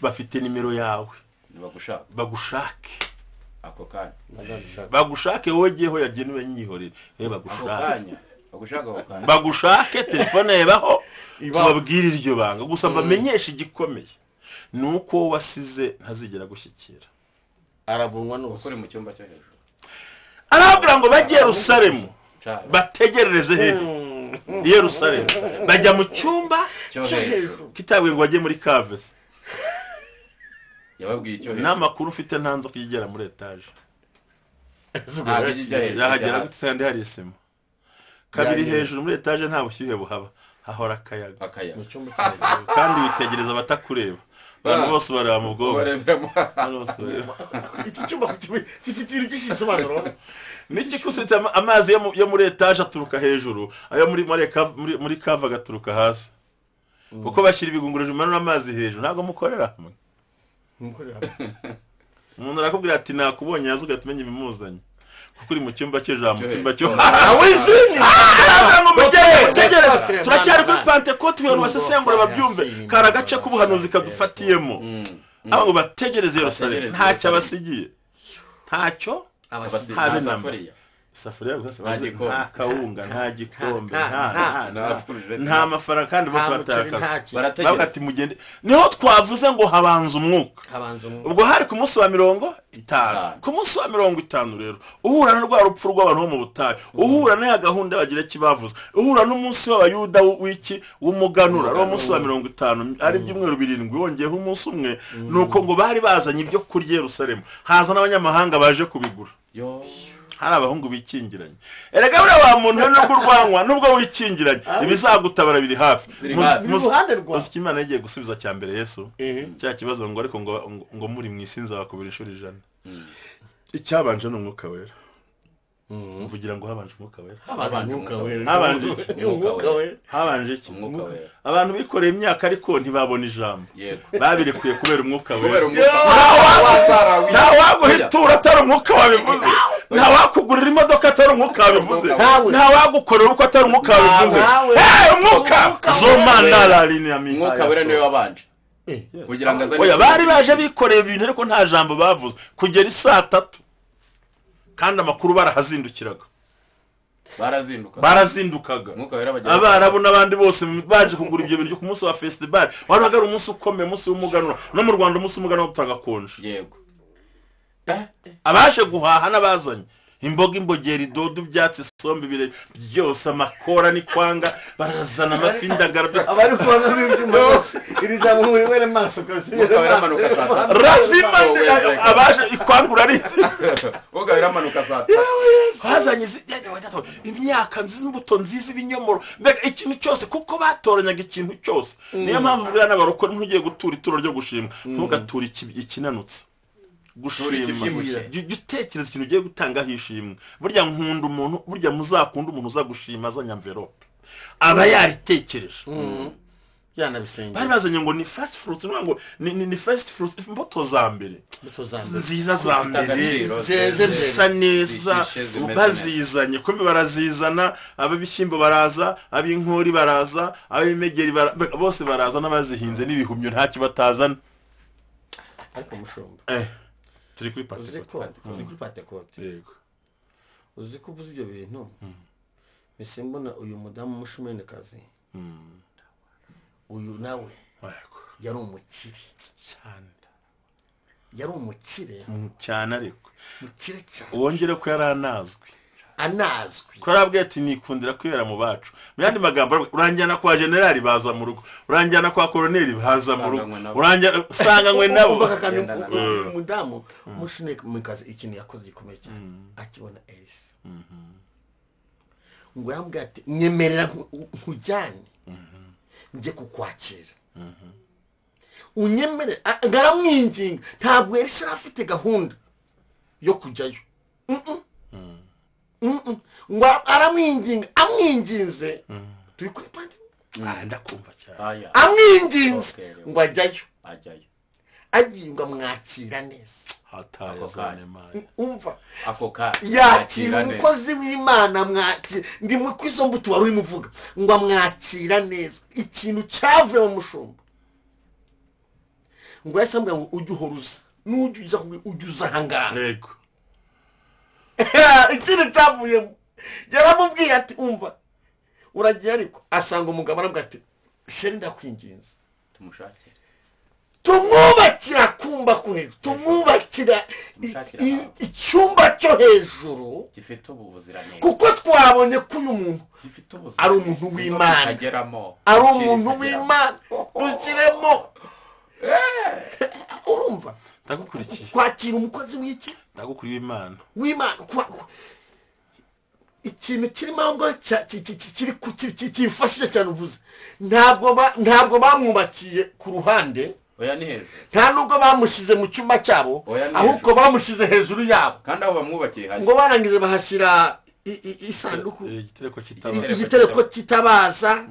A: Bafite nimero yawe, bagushake
D: ako kanya,
A: bagushake wowe giyeho yagenewe nyihorere. Bagushake, bagushake telefone yabaho, tubabwire iryo banga. Gusa mbamenyeshe igikomeye nuko wasize ntazigera gushyikira,
B: aravunwa n'ubusa
D: uri mu cyumba cyo hejuru.
A: Arababwira ngo bajye Yerusalemu bategerereze he Yerusalemu. Bajya mu cyumba
D: cyo hejuru,
A: kitabwe ngo bajye muri caves.
D: Yababwiye icyo hejuru.
A: N'amakuru ufite ntanzo kugera muri etage. Yahagera gutse hari isima. Kabiri hejuru muri etage nta bushyuhe buhaba, hahora akayaga. Kandi witegereza abatakureba. Abantu bose bareba mu bwoba.
B: Iki cyumba gifite ibintu byinshi bisobanuro.
A: Niki kusitse amazi yo muri etage aturuka hejuru, ayo muri cave agaturuka hasi. Uko bashyira ibigunguru bimanura amazi hejuru, ntabwo mukorera hamwe. Umuntu arakubwira ati nakubonye yazuga atumenye ibimuzanye, kuko uri mu cyumba cy'ijambo, mu cyumba cyo tegereza. Turacyari kuri Pantekote, ibintu basesengura babyumve, kari agace k'ubuhanuzi kadufatiyemo. Abo bategereze Yerusalemu ntacyo abasigiye, ntacyo habe namba. Isafuriya gusa, nta kawunga, nta gikombe, nta mafaranga, kandi bose batakaza. Bavuga ati mugende. Niho twavuze ngo habanza umwuka. Ubwo hari ku munsi wa 50. Ku munsi wa 50 rero uhura na rwa rupfu rw'abantu bo mu butayu, uhura na ya gahunda bagira kibavuze, uhura n'umunsi w'abayuda w'iki w'umuganura, ari umunsi wa 50, ari ibyumweru 7 wongeyeho umunsi umwe. Nuko ngo bari bazanye ibyo kurya Yerusalemu, haza n'abanyamahanga baje kubigura. Hari abahungu bikingiranye. Erega buriya wa muntu nubwo urwanywa, nubwo wikingiranye, ibizagutabara biri hafi. Muzi Imana yagiye gusubiza cya mbere Yesu cya kibazo ngo ariko ngo muri mu isi nzabakubira inshuro 100. Icyabanje ni umwuka wera. Mvugira ngo habanje umwuka wera.
B: Habanje umwuka wera.
A: Habanje umwuka wera. Habanje iki?
D: Umwuka wera.
A: Abantu bikoreye imyaka ariko ntibabona ijambo. Babirekuye kubera umwuka wera. Nta waguhitura atari umwuka wabivuze. Nta wakugurira imodoka atari umwuka wabivuze. Nta wagukorera uko atari umwuka wabivuze. Umwuka zomana la linea mi.
D: Umwuka wera niwe wabanje. Kugira ngo azane.
A: Oya bari baje bikoreye ibintu ariko nta jambo bavuze kugera isaa 3. Kandi amakuru barahazindukiraga. Barazindukaga. Abarabu n'abandi bose baje kugura ibyo bintu ku munsi wa festival. Wari ari umunsi ukomeye, umunsi w'umuganura. No mu Rwanda umunsi w'umuganura utagakonje.
D: Yego.
A: Abaje guhaha n'abazanye imboga, imbogeri, idodo, ibyatsi, isombe, ibire byose, amakora n'ikwanga, barazana amafi, indagara byose.
B: Abari kubona ibyuma byose iri jambo muri wera maso
A: razima abaje ikwanga urarizi.
D: Umwuka wera amanuka saa 3.
A: Bazanye imyaka nziza, imbuto nziza, ibinyomoro, mbega ikintu cyose, kuko batoranyaga ikintu cyose. Niyo mpamvu mbwira n'abarokore ntugiye gutura ituro ryo gushimwa, ntugature ikinanutse. Gushima, gutekereza ikintu ugiye gutangaho ishimwe. Burya nkunda umuntu, burya muzakunda umuntu uzagushima azanye envelope, aba yaritekereje. Bari bazanye ngo ni first fruits, ngo ni first fruits, imbuto za mbere nziza za mbere zisa neza, bazizanye kumbe barazizana. Ab'ibishyimbo baraza, ab'inkori baraza, ab'imegeri bose baraza, n'abazihinze n'ibihumyo ntacyo batazana.
B: Ariko mushumba
A: turi kuri Pantekote.
B: Turi kuri Pantekote.
A: Yego.
B: Uzi ko uvuze ibyo bintu Mise mbona uyu mudamu mushumenekazi uyu nawe yari umukire
A: cyane,
B: yari umukire
A: cyane, ariko
B: mukire cyane,
A: wongere ko yari anazwi
B: anazwi
A: ko arabwiye ati nikundira kwibera mu bacu. Mu yandi magambo, uranjyana kwa generali baza mu rugo, uranjyana kwa koroneli baza mu rugo, uranjyana usanganywe nabo.
B: Umudamu mushumenekazi ikintu yakoze gikomeye cyane, akibona Elisa ngo yambwiye ati nyemerera nkujyane njye kukwakira, unyemere. Ngaramwinginga, ntabwo Elisa afite gahunda yo kujyayo, ngo aramwinginga, amwinginze turi kuri pandi
A: ndakumva cyane,
B: amwinginze ngo ajyayo, agiye ngo amwakira neza. Umva yakira umukozi w'Imana, mwakira ndi mu kwizo mbuto wari urimo uvuga ngo amwakira neza. Ikintu cyavuye mu mushumba ngo yasambwa ngo ujye uhoruza n'ujye uza ujye uza ahangaha.
A: Yego,
B: ikintu cyavuyemo yaramubwiye ati umva uragiye, ariko asanga umugabo aramubwira ati sheri ndakwinginze
D: tumushakire,
B: tumwubakira kumba ko hejuru, tumwubakira icyumba cyo hejuru
D: gifite ubuziranenge,
B: kuko twabonye ko uyu muntu ari umuntu w'Imana, ari umuntu w'Imana, dushyiremo. Urumva
A: ndagukurikiye
B: kwakira umukozi w'iki,
A: ndagukuriye Imana
B: w'Imana. Ikintu kirimo ngo kiri kimfashije cyane uvuze, ntabwo bamwubakiye ku ruhande,
D: oya ni hejuru,
B: nta nubwo bamushyize mu cyumba cyabo, ahubwo bamushyize hejuru yabo,
D: kandi aho bamwubakiye
B: ngo barangize bahashyira isanduku, igitereko kitabaza,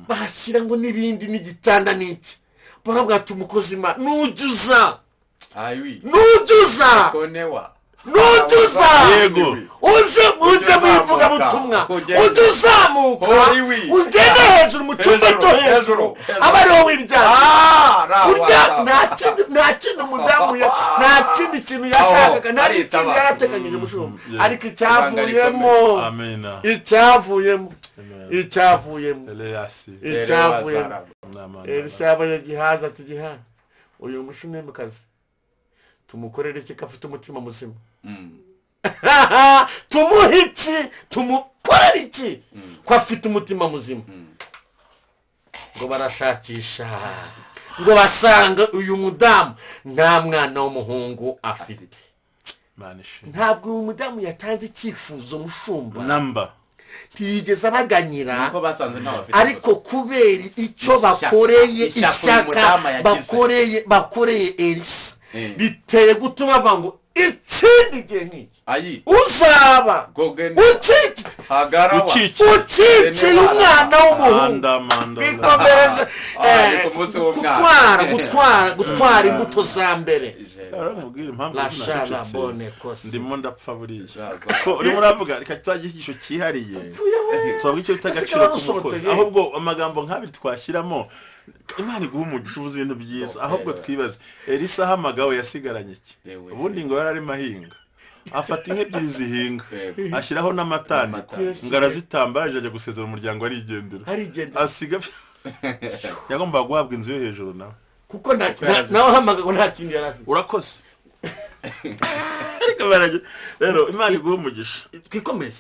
B: bahashyira ngo n'ibindi n'igitanda n'iki, baravuga ati umukozi Imana nujuza, nujuza, nujuza, uze ujye mu ivugabutumwa, ujye uzamuka ugende hejuru mu cyumba cyo hejuru, aba ariho wiryamye. Nta kindi umudamu, nta kindi kintu yashakaga, nta kindi yarateganyije umushumba, ariko icyavuyemo, icyavuyemo, icyavuyemo, icyavuyemo. Elisa yabonye Gihazi ati Gihazi, uyu mushunemikazi tumukorere iki ko afite umutima muzima? Tumuhe iki? Tumukorere iki ko afite umutima muzima? Ngo barashakisha, ngo basanga uyu mudamu nta mwana w'umuhungu afite. Ntabwo uyu mudamu yatanze icyifuzo mushumba
A: namba,
B: ntiyigeze abaganyira, ariko kubera icyo bakoreye, ishyaka bakoreye Elisa biteye gutuma bavuga ngo ikindi gihe nk'iki uzaba ucikiye umwana w'umuhungu. Bikomereze gutwara imbuto za mbere.
A: Ndimo ndapfa buriya urimo uravuga reka tuzagira icyigisho cyihariye tubabwire icyo bita agaciro k'umukozi, ahubwo amagambo nk'abiri twashyiramo Imana iguha umugisha uvuze ibintu byiza, ahubwo twibaze Elisa ahamagawe yasigaranye iki? Ubundi ngo yari arimo ahinga, afata inka ebyiri zihinga, ashyiraho n'amatandiko, ngo arazitamba, ajya gusezera umuryango arigendera, asiga yagombaga guhabwa inzu yo hejuru nawe,
B: kuko nawe ahamagawe nta kindi yari afite.
A: Urakoze. Ariko rero Imana iguha umugisha.
B: Twikomeze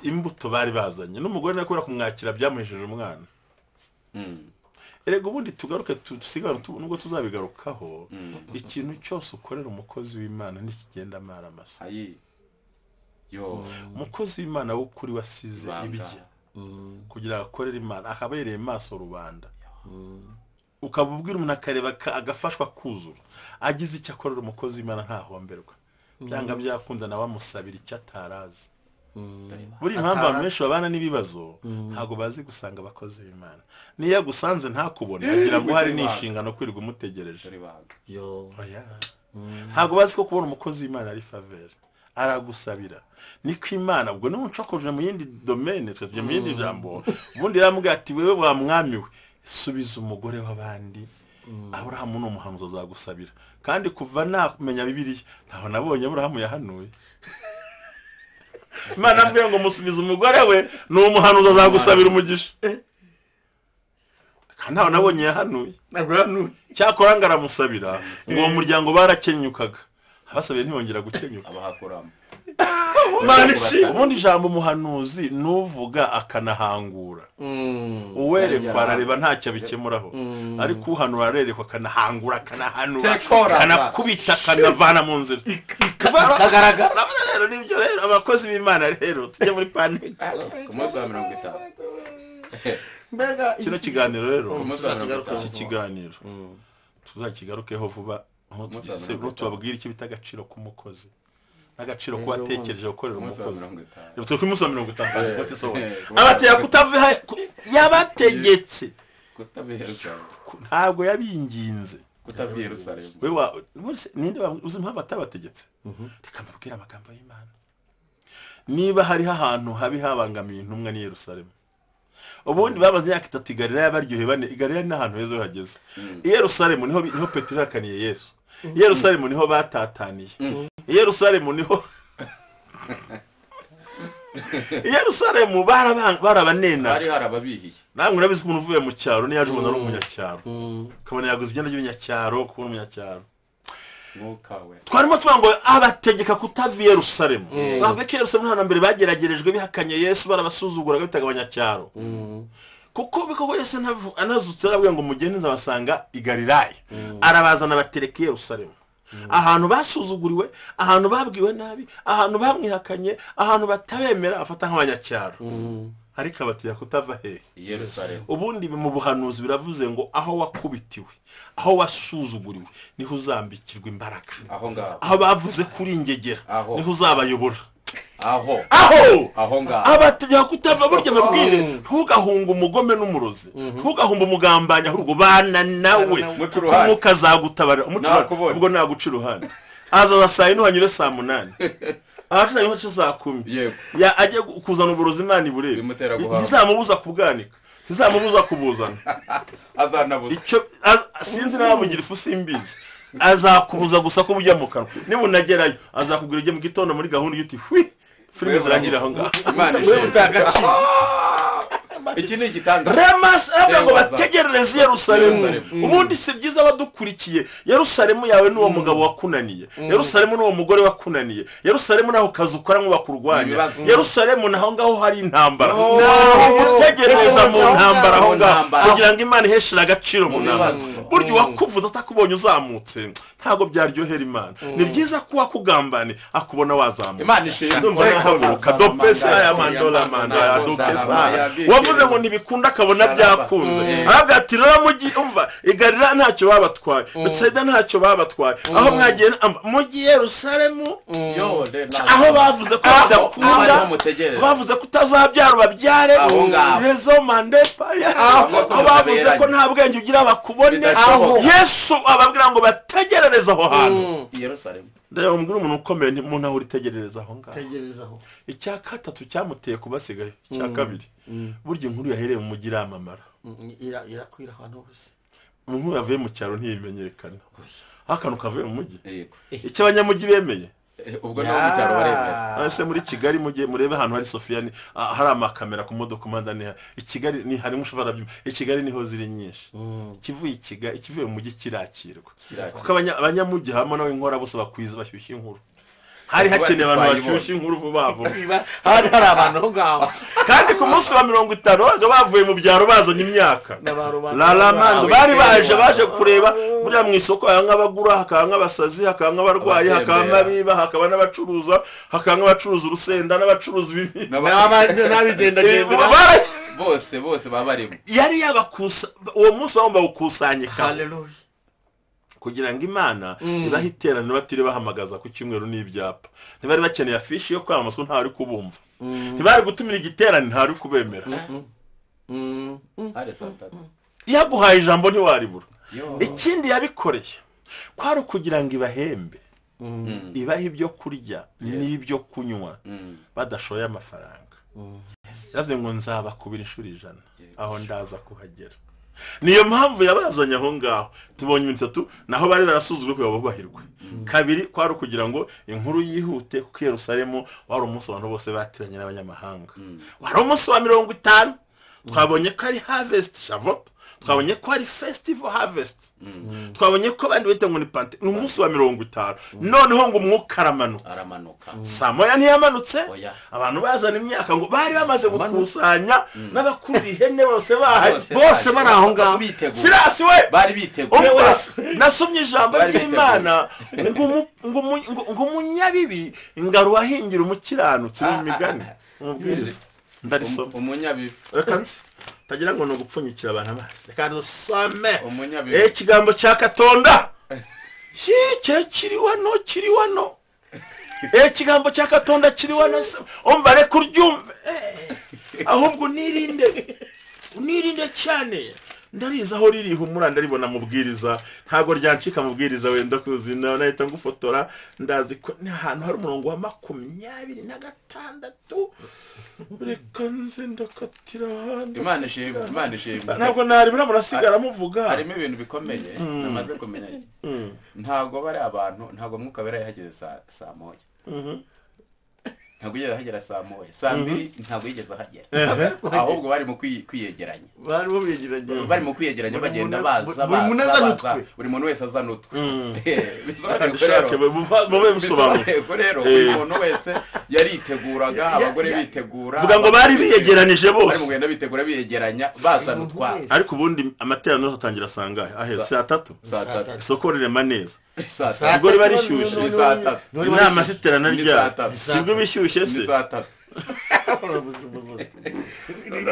A: imbuto bari bazanye n'umugore nawe kubera kumwakira byamuhesheje umwana. Erega ubundi tugaruke tusigane nubwo tuzabigarukaho, ikintu cyose ukorera umukozi w'Imana ntikigenda amara masa. Umukozi w'Imana w'ukuri wasize ibye kugira ngo akorere Imana, akabereye maso rubanda, ukabubwira umuntu akareba agafashwa kuzura, agize icyo akorera umukozi w'Imana ntahomberwa, byanga byakunda nawe amusabira icyo atarazi. Buri impamvu abantu benshi babana n'ibibazo ntabwo bazi gusanga abakozi b'Imana. Niyo agusanze ntakubone agira ngo hari n'inshingano kwirirwa umutegereje. Ntabwo bazi ko kubona umukozi w'Imana ari faveur, aragusabira. Niko Imana ubwo n'umucokoje mu yindi domaine, twe tujya mu yindi jambo, ubundi yaramubwiye ati wewe wa mwami we subiza umugore w'abandi, Aburahamu ni umuhanuzi azagusabira. Kandi kuva namenya Bibiliya ntaho nabonye Aburahamu yahanuye. Imana ambwiye ngo musubize umugore we ni umuhanuzi azagusabira umugisha. Kandi ntawe nabonye yahanuye.
B: Ntabwo yahanuye.
A: Cyakora ngo aramusabira ngo uwo muryango barakenyukaga. Abasabiye ntibongera gukenyuka.
D: Abahakuramo.
A: Ubundi ijambo umuhanuzi nuvuga akanahangura. Uwerekwa arareba ntacyo abikemuraho. Ariko uhanura arerekwa akanahangura akanahanura akanakubita akanavana mu nzira.
B: Kagaragara.
A: Rero nibyo rero abakozi b'Imana rero tujye muri panel.
D: Ku munsi wa 50.
B: Mbega
A: kino kiganiro rero iki kiganiro tuzakigarukeho vuba aho tugise tubabwira icyo bita agaciro k'umukozi. Agaciro ko watekereje gukorera umukozi. Twe ku munsi wa 50 abateye kutava yabategetse ntabwo yabinginze
D: kutava i Yerusalemu.
A: Wewe ninde uzi impamvu atabategetse? Reka mbabwire amagambo y'Imana. Niba hariho ahantu habi habangamiye intumwa ni Yerusalemu. Ubundi babaze imyaka 3 i Galilaya baryohe bane. I Galilaya ni ahantu heza hageze. I Yerusalemu niho Petero yakaniye Yesu. I Yerusalemu niho batataniye. I Yerusalemu niho I Yerusalemu barabanena.
D: Bari harababihiye.
A: Namwe urabizi umuntu uvuye mu cyaro niyo yaje ubona ari umunyacyaro. Ukabona yaguze ibyenda by'ibinyacyaro kubona umunyacyaro. Twarimo tuvuga ngo abategeka kutava i Yerusalemu. Bavuga ko Yerusalemu nta mbere bageragerejwe bihakanye Yesu barabasuzuguraga bitaga abanyacyaro. Kuko biko Yesu anazutse arabwira ngo mugende nzabasanga i Galilaya. Arabazana batereka i Yerusalemu. Ahantu basuzuguriwe, ahantu babwiwe nabi, ahantu bamwihakanye, ahantu batabemera afata nk'abanyacyaro. Ariko abateye kutava he?
D: Yerusalemu.
A: Ubundi mu buhanuzi biravuze ngo aho wakubitiwe, aho wasuzuguriwe, niho uzambikirwa imbaraga.
D: Aho ngaho.
A: Aho bavuze kuri ingegera, niho uzabayobora.
D: Aho.
A: Aho.
D: Aho ngaho.
A: Abategeka kutava burya mabwire, ntugahunga umugome n'umurozi, ntugahunga umugambanya ahubwo bana nawe. Umwuka azagutabara, ubwo naguca iruhande. Azaza saa 4 hanyure saa 8. Ahaca inkoce saa 10. Ya ajye kuzana uburozi Imana iburebe. Ntizamubuza kubwanika. Ntizamubuza kubuzana.
D: Azanabuza.
A: Icyo sinzi namugira ifu simbizi. Azakubuza gusa ko bujya mu kanwa. Niba unagerayo azakubwira ujye mu gitondo muri gahunda yuti hwi. Filime zirangira aho ngaho.
D: Imana
B: utagaciro.
D: Iki ni igitanda.
A: Remas avuga ngo bategerereze Yerusalemu. Ubundi si byiza abadukurikiye. Yerusalemu yawe n'uwo mugabo wakunaniye. Yerusalemu n'uwo mugore wakunaniye. Yerusalemu naho kazi ukora ngo bakurwanya. Yerusalemu naho ngaho hari intambara. Gutegerereza mu ntambara aho ngaho kugira ngo Imana iheshere agaciro mu ntambara. Burya wakuvuza atakubonye uzamutse ntago byaryohera Imana. Ni byiza ko wakugambane akubona wazamutse.
D: Imana ishimwe.
A: Ndumva ya mandola mandaya dopesa. Wavuze ngo ntibikunda akabona byakunze. Arabwira ati rero mugi umva i Galilaya ntacyo babatwaye, Betsaida ntacyo babatwaye. Aho mwagiye mugi Yerusalemu aho bavuze ko badakunda, bavuze ko utazabyara babyare, rezo mandepa, aho bavuze ko nta bwenge ugira bakubone. Yesu ababwira ngo bategerereze aho hantu.
D: Yerusalemu.
A: Ndababwira umuntu ukomeye nti muntu aho uritegerereza aho ngaho.
B: Tegereza aho.
A: Icya gatatu cyamuteye kubasigaye, icya kabiri. Burya inkuru yahereye mu mujyi iramamara.
B: Irakwira ahantu hose.
A: Umuntu yavuye mu cyaro ntiyimenyekana. Akantu kavuye mu mujyi. Icyo abanyamujyi bemeye.
D: Ubwo naho mu cyaro baremera.
A: Ese muri Kigali mujye murebe ahantu hari Sofia ni hari amakamera ku modoka manda ni i Kigali ni hari umushoferi abyuma. I Kigali niho ziri nyinshi. Kivuye i Kigali ikivuye mu mujyi kirakirwa. Kuko abanyamujyi hamwe nawe inkora bose bakwiza bashyushye inkuru. Hari hakeneye abantu bashyushye inkuru vuba vuba.
B: Hari hari abantu aho ngaho.
A: Kandi ku munsi wa 50 baga bavuye mu byaro bazanye imyaka. Lalamando bari baje kureba buriya mu isoko aya nk'abagura, hakaba nk'abasazi, hakaba nk'abarwayi, hakaba n'abiba, hakaba n'abacuruza, hakaba nk'abacuruza urusenda n'abacuruza ibibi.
B: N'abigenda genda.
D: Bose baba barimo.
A: Yari yabakusa uwo munsi bagomba gukusanyika.
B: Hallelujah.
A: Kugira ngo Imana ibahe iteraniro batiri bahamagaza ku cyumweru n'ibyapa. Ntibari bakeneye afishi yo kwamamaza nta ari kubumva. Ntibari gutumira igiterane nta ari kubemera. Yaguhaye ijambo ntiwaribura. Ikindi yabikoreye kwari kugira ngo ibahembe, ibahe ibyo kurya n'ibyo kunywa badashoye amafaranga. Yavuze ngo nzabakubira inshuro 100 aho ndaza kuhagera. Niyo mpamvu yabazanye aho ngaho. Tubonye ibintu bitatu, naho bari barasuzugwe kugira ngo bubahirwe. Kabiri, kwari ukugira ngo inkuru yihute, kuko Yerusalemu wari umunsi abantu bose bateranye n'abanyamahanga. Wari umunsi wa 50. Twabonye ko ari harvest Shavuot, twabonye ko ari festival harvest, twabonye ko abandi bita ngo ni pante, ni umunsi wa 50. Noneho ngo umwuka aramanuka. Saa moya ntiyamanutse, abantu bazana imyaka ngo bari bamaze gukusanya n'abakuru ihene bose bahaye,
B: bose bari aho ngaho.
A: Sirasi we
D: bari biteguye.
A: Nasomye ijambo ry'Imana ngo umunyabibi ngaruwahingira umukiranutsi mu migani. Umubwiriza ndarisoma.
D: Umunyabibi
A: reka nzi tagira ngo nugupfunyikira abantu amazi. Reka dusome ikigambo cya Katonda. Cye kiri wano. Ikigambo cya Katonda kiri wano. Umva reka uryumve. Ahubwo unirinde cyane. Ndariza aho riri humura, ndaribona mubwiriza, ntago ryancika mubwiriza wenda kuzina nahita ngufotora. Ndazi ko ni ahantu hari umurongo wa 26. Reka nze ndakatira hano.
D: Imana ishimwe, Imana ishimwe.
A: Ntabwo nari bura murasigara muvuga.
D: Harimo ibintu bikomeye namaze kumenya. Ntabwo bari abantu, ntabwo Mwuka Wera yahageze saa moya. Ntabwo yigeze ahagera saa moya, saa mbiri ntabwo yigeze ahagera. Ahubwo bari mu kwiyegeranya. Bari mu kwiyegeranya bagenda baza, buri muntu wese azana utwe. Rero buri muntu wese yariteguraga, abagore bitegura.
A: Vuga ngo bari biyegeranije bose.
D: Bari mu kugenda bitegura biyegeranya bazana utwa.
A: Ariko ubundi amateraniro atangira sangahe? Ahe saa 3. Isoko rirema neza. Sibwo riba rishyushye. Inama ziterana rya. Sibwo bishyushye se.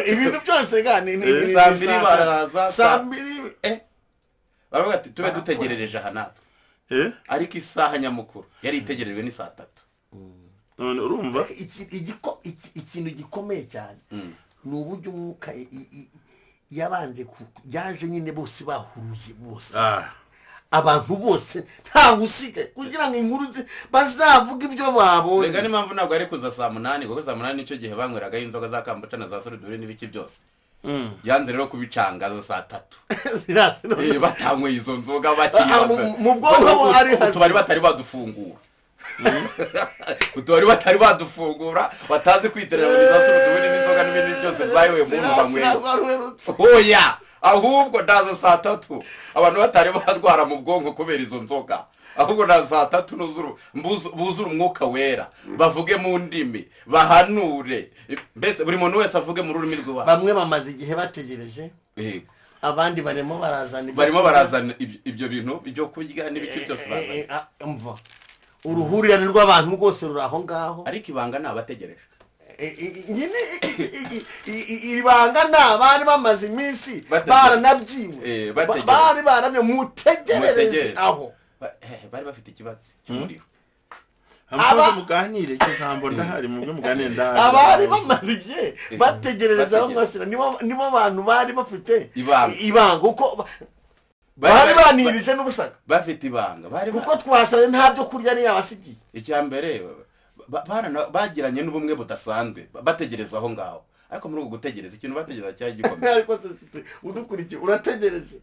B: Ibintu byose ga ni
D: saa mbiri baraza. Saa mbiri baravuga ati tube dutegerereje aha natwe. Ariko isaha nyamukuru yari itegerejwe ni saa 3.
A: None urumva
B: ikintu gikomeye cyane ni uburyo umwuka yabanje yaje nyine bose bahuruye bose. Abantu bose nta usigaye kugira ngo inkuru bazavuga ibyo babonye.
D: Rega n'impamvu ntabwo ari kuza saa 8, kuko saa 8 nicyo gihe banyweragaho inzoga za kambuca na za sorudure n'ibiki byose. Yanze rero kubicangaza saa 3. Batanyweye izo nzoga bakibaza
B: mu bwonko ari
D: utubari batari badufungura. Utubari batari badufungura batazi kwiterera muri za sorudure n'inzoga n'ibindi byose zayoye muntu banyweye. Oya, ahubwo ndaza saa 3 abantu batari barwara mu bwonko kubera izo nzoga. Ahubwo ndaza saa 3 buzura umwuka wera, bavuge mu ndimi, bahanure, mbese buri muntu wese avuge mu rurimi rw'iwabo.
B: Bamwe bamaze igihe bategereje,
D: yego,
B: abandi barimo
D: barazana ibyo bintu byo kurya n'ibiki byose bazana.
B: Umva uruhurirane rw'abantu rwose ruri aho ngaho,
D: ariko ibanga ni abategereje.
B: Nyine ibanga ni abari bamaze iminsi baranabyiwe, bari barabyo mutegerereze aho
D: bari bafite ikibatsi cy'umuriro.
A: Aba muganire icyo jambo ndahari mubwe muganire ndahari.
B: Abari bamaze igihe bategerereza aho ngasira nibo bantu bari bafite ibanga, uko bari banirije n'ubusaka
D: bafite ibanga bari
B: kuko twasaye nta byo kurya ni yabasigiye.
D: Icya mbere bagiranye n'ubumwe budasanzwe bategereza aho ngaho, ariko muri uko gutegereza ikintu bategereza cyari gikomeye.
B: Ariko udukurikiye urategereje.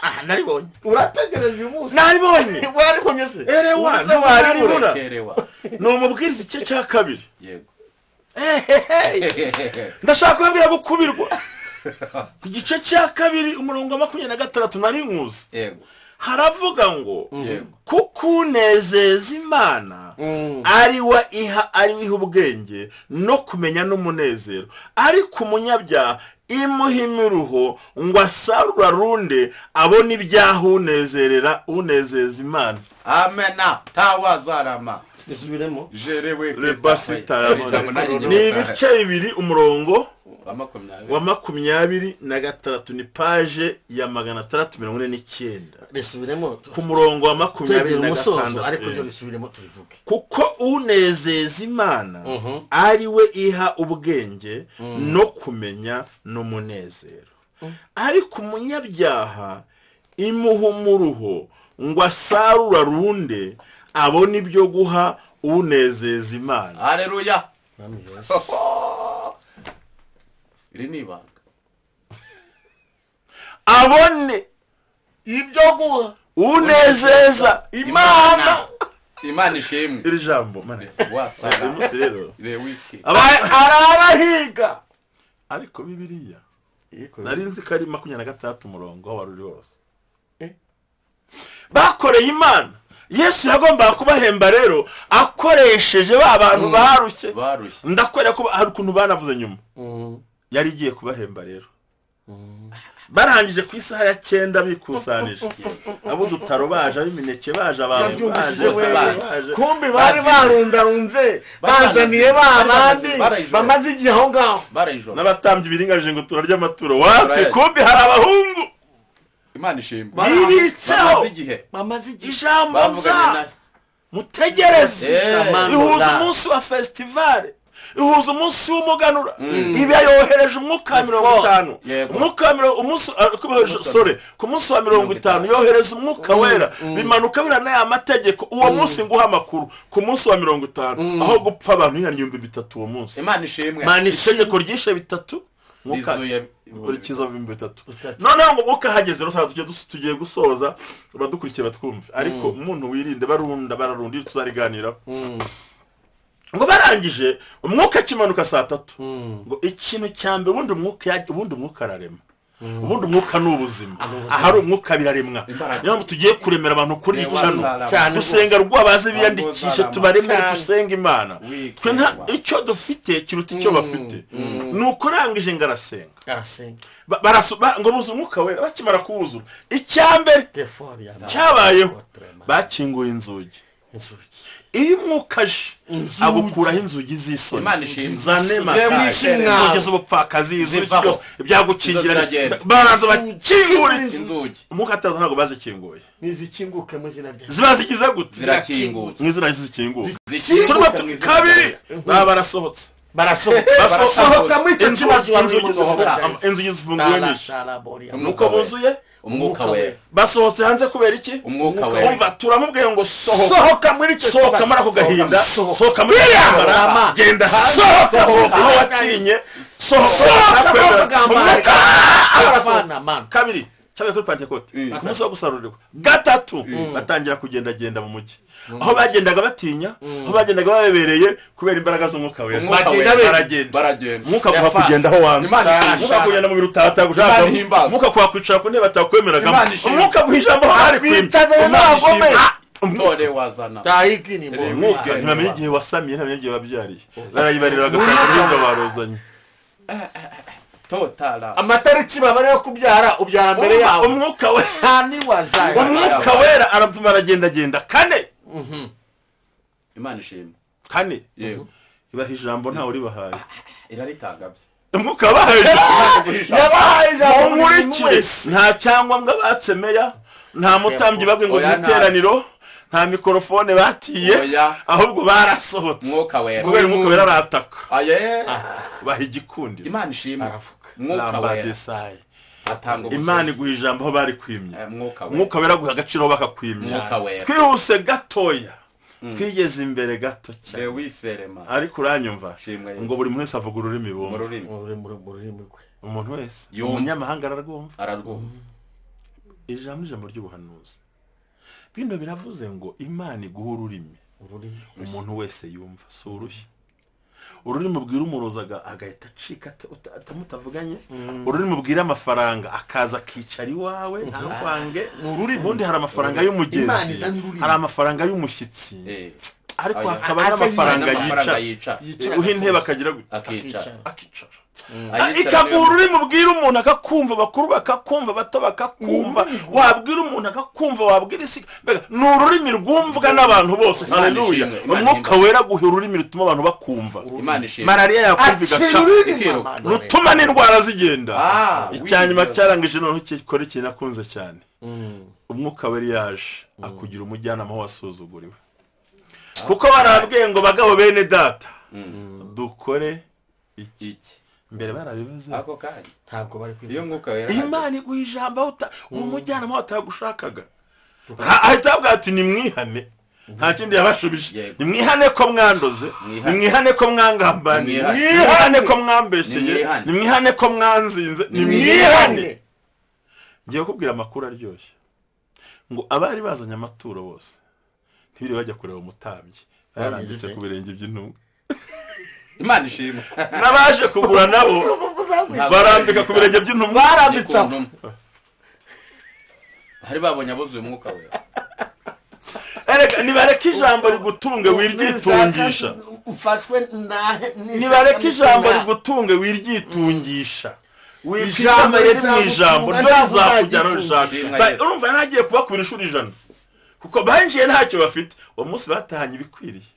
A: Aha naribonye.
B: Urategereje uyu munsi.
A: Naribonye.
B: Waribonye se?
A: Erewa, erewa. Ni umubwiriza igice cya kabiri.
D: Yego.
A: Ndashaka kubabwira gukubirwa. Igice cya kabiri umurongo wa 26 nari nkuzi.
D: Yego.
A: Haravuga ngo kukunezeza Imana ari we iha ubwenge no kumenya n'umunezero, ariko umunyabyaha imuha imiruho ngo asarura runde abone ibyaha unezerera unezeza Imana.
D: Amena tawazarama.
B: Isubiremo.
D: Jerewe
A: lebasita. Ni ibice bibiri umurongo wa 26 ni page ya 649.
B: Risubiremo
A: ku murongo wa 26,
B: ariko ryo risubiremo turivuge.
A: Kuko unezeza Imana ari we iha ubwenge no kumenya n'umunezero, ariko umunyabyaha imuha umuruho ngo asarura runde abone ibyo guha unezeza Imana.
D: Haleluya. Iri ni ibanga.
A: Abone
B: ibyo guha
A: unezeza
B: Imana.
D: Imana ishimwe.
A: Iri jambo mana
D: wasara
A: umunsi rero
B: arahiga.
A: Ariko Bibiliya nari nzi ko ari 26 umurongo wari uri wose. Bakoreye Imana. Yesu yagombaga kubahemba rero akoresheje ba bantu barushye. Ndakwereka ko hari ukuntu banavuze nyuma. Yari igiye kubahemba rero. Barangije ku isaha ya 9 bikusanije. Abo dutaro baje abimineke baje abantu baje.
B: Kumbi bari barundarunze bazaniye ba bandi bamaze igihe aho ngaho.
A: N'abatambyi biringanije ngo turarya amaturo. Wapi kumbi hari abahungu.
D: Imana ishimwe.
A: Bibitseho
B: bamaze igihe
A: ijambo nza mutegereze. Ihuza umunsi wa festival, ihuza umunsi w'umuganura. Ibi yohereje umwuka wa 50. Umwuka wa umunsi sorry ku munsi wa 50 yohereza umwuka wera. Bimanuka birana ya mategeko uwo munsi nguha amakuru ku munsi wa 50 aho gupfa abantu 3,000 uwo munsi.
D: Imana ishimwe.
A: Itegeko ryishe 3 mwuka urikiza 3,000. Noneho ngo mwuka hageze rero tugiye gusoza badukurikiye batwumve. Ariko umuntu wirinde barunda bararundi tuzariganira. Ngo barangije umwuka kimanuka saa 3. Ngo ikintu cyambe ubundi umwuka ubundi umwuka ararema. Ubundi umwuka ni ubuzima. Ahari umwuka biraremwa. Niyo mpamvu tugiye kuremera abantu kuri icano. Dusenga rwabaze biyandikishe tubaremere dusenga Imana. Twe nta icyo dufite kiruta icyo bafite. Nuko rangije ngarasenga. Ngo buze umwuka wera bakimara kuwuzura. Icyambere cyabayeho bakinguye inzugi. Iyo umwuka aje agukuraho inzugi z'isoni zanema inzugi z'ubupfakazi byose ibyagukingira baraza bakingura
D: inzugi.
A: Umwuka ataza ntabwo bazikinguye.
B: Nizikinguke mu izina rya
A: ziba zigize gute?
D: Zirakingutse
A: mu izina zikinguka. Kabiri baba barasohotse.
B: Barasohoka muri icyo kibazo.
A: Inzugi zifunguye n'iki? Nuko buzuye
D: umwuka wera.
A: Basohotse hanze kubera iki?
D: Umwuka wera.
A: Umva turamubwiye ngo
B: sohoka muri icyo kibazo.
A: Sohoka muri ako gahinda. Sohoka muri ntambara. Genda hanze. Sohoka aho watinye. Sohoka umwuka. Kabiri cyabaye kuri Pentecote ku munsi wo gusarurirwa. Gatatu batangira kugendagenda mu mujyi. Aho bagendaga batinya, aho bagendaga babebereye kubera imbaraga z'umwuka wera. Baragenda. Umwuka guha kugenda aho wanze. Umwuka kugenda mu biro utatagushaka. Umwuka kwa kwicara ku ntebe atakwemeragamo. Umwuka guha ijambo hari kwima.
D: Tore wazana.
B: Tahiki ni
A: umwuka ntibamenye igihe wasamiye ntibamenye igihe wabyariye. Barayibarira bagasanga uruhinja barozanye.
D: Totala.
B: Amatariki babare yo kubyara ubyara mbere yawe.
A: Umwuka we
B: ni wazaye.
A: Umwuka wera aratuma aragenda genda. Kane.
D: Imana ishimwe.
A: Kane.
D: Yego.
A: Ibaha ijambo ntawe uribahaye.
D: Iraritanga bye.
A: Umwuka wabahaye.
B: Yabahaye ijambo
A: nkurikire. Nta cyangwa batsemeya, nta mutambyi babwe ngo iteraniro, nta mikrofone batiye, ahubwo barasohotse.
D: Umwuka wera.
A: Kubera umwuka wera arataka.
D: Aye.
A: Baha igikundiro.
D: Imana ishimwe. Umwuka wera.
A: Imana iguha ijambo aho bari kwimye. Umwuka wera guha agaciro aho bakakwimye. Twihuse gatoya. Twigeze imbere gato cyane. Ariko uranyumva ngo buri muntu wese avuga ururimi bumva. Umuntu wese umunyamahanga ararwumva. Ijambo ry'ubuhanuzi. Bino biravuze ngo Imana iguha ururimi umuntu wese yumva. Si urushyi. Ururimi ubwira umurozaga agahita acika atamutavuganye. Ururimi ubwira amafaranga akaza akicara iwawe ntakwange. Ubundi hari amafaranga y'umugenzi, hari amafaranga y'umushyitsi, ariko hakaba n'amafaranga yica. Uha intebe akagira gute? Akicara. Ikaguha ururimi ubwira umuntu akakumva, bakuru bakakumva, bato bakakumva, wabwira umuntu akakumva, wabwira isi. Ni ururimi rwumvwa n'abantu bose. Haleluya. Umwuka wera guha ururimi rutuma abantu bakumva. Malariya yakumva igaca, rutuma n'indwara zigenda. Icyanyuma cyarangije noneho gikora ikintu nakunze cyane. Umwuka wera yaje akugira umujyanama wasuzuguriwe. Kuko barabwiye ngo bagabo bene data dukore iki. Mbere barabivuze
D: ako kanya
B: ntabwo bari kwivuga.
D: Iyo mwuka wera
A: Imana iguha ijambo umujyanama watagushakaga. Ahita avuga ati nimwihane. Nta kindi yabashubije. Nimwihane ko mwandoze, nimwihane ko mwangambaniye, nimwihane ko mwambesheye, nimwihane ko mwanzinze, nimwihane. Ngiye kukubwira amakuru aryoshye ngo abari bazanye amaturo bose ntibiri bajya kureba umutambyi, barambitse ku birenge by'intumwa.
D: Imana ishimwe.
A: N'abaje kugura nabo barambika ku birenge by'intumwa,
B: barambitse.
D: Hari babonye abuzuye umwuka we.
A: Erega nibareke ijambo rigutunge wiryitungisha.
B: Mfashwe nahe
A: nibareke ijambo rigutunge wiryitungisha. Ijambo riri mu ijambo rizakujyana rishaka. Urumva yaragiye kubakubira inshuro 100 kuko banjiye ntacyo bafite. Uwo munsi batahanye ibikwiriye,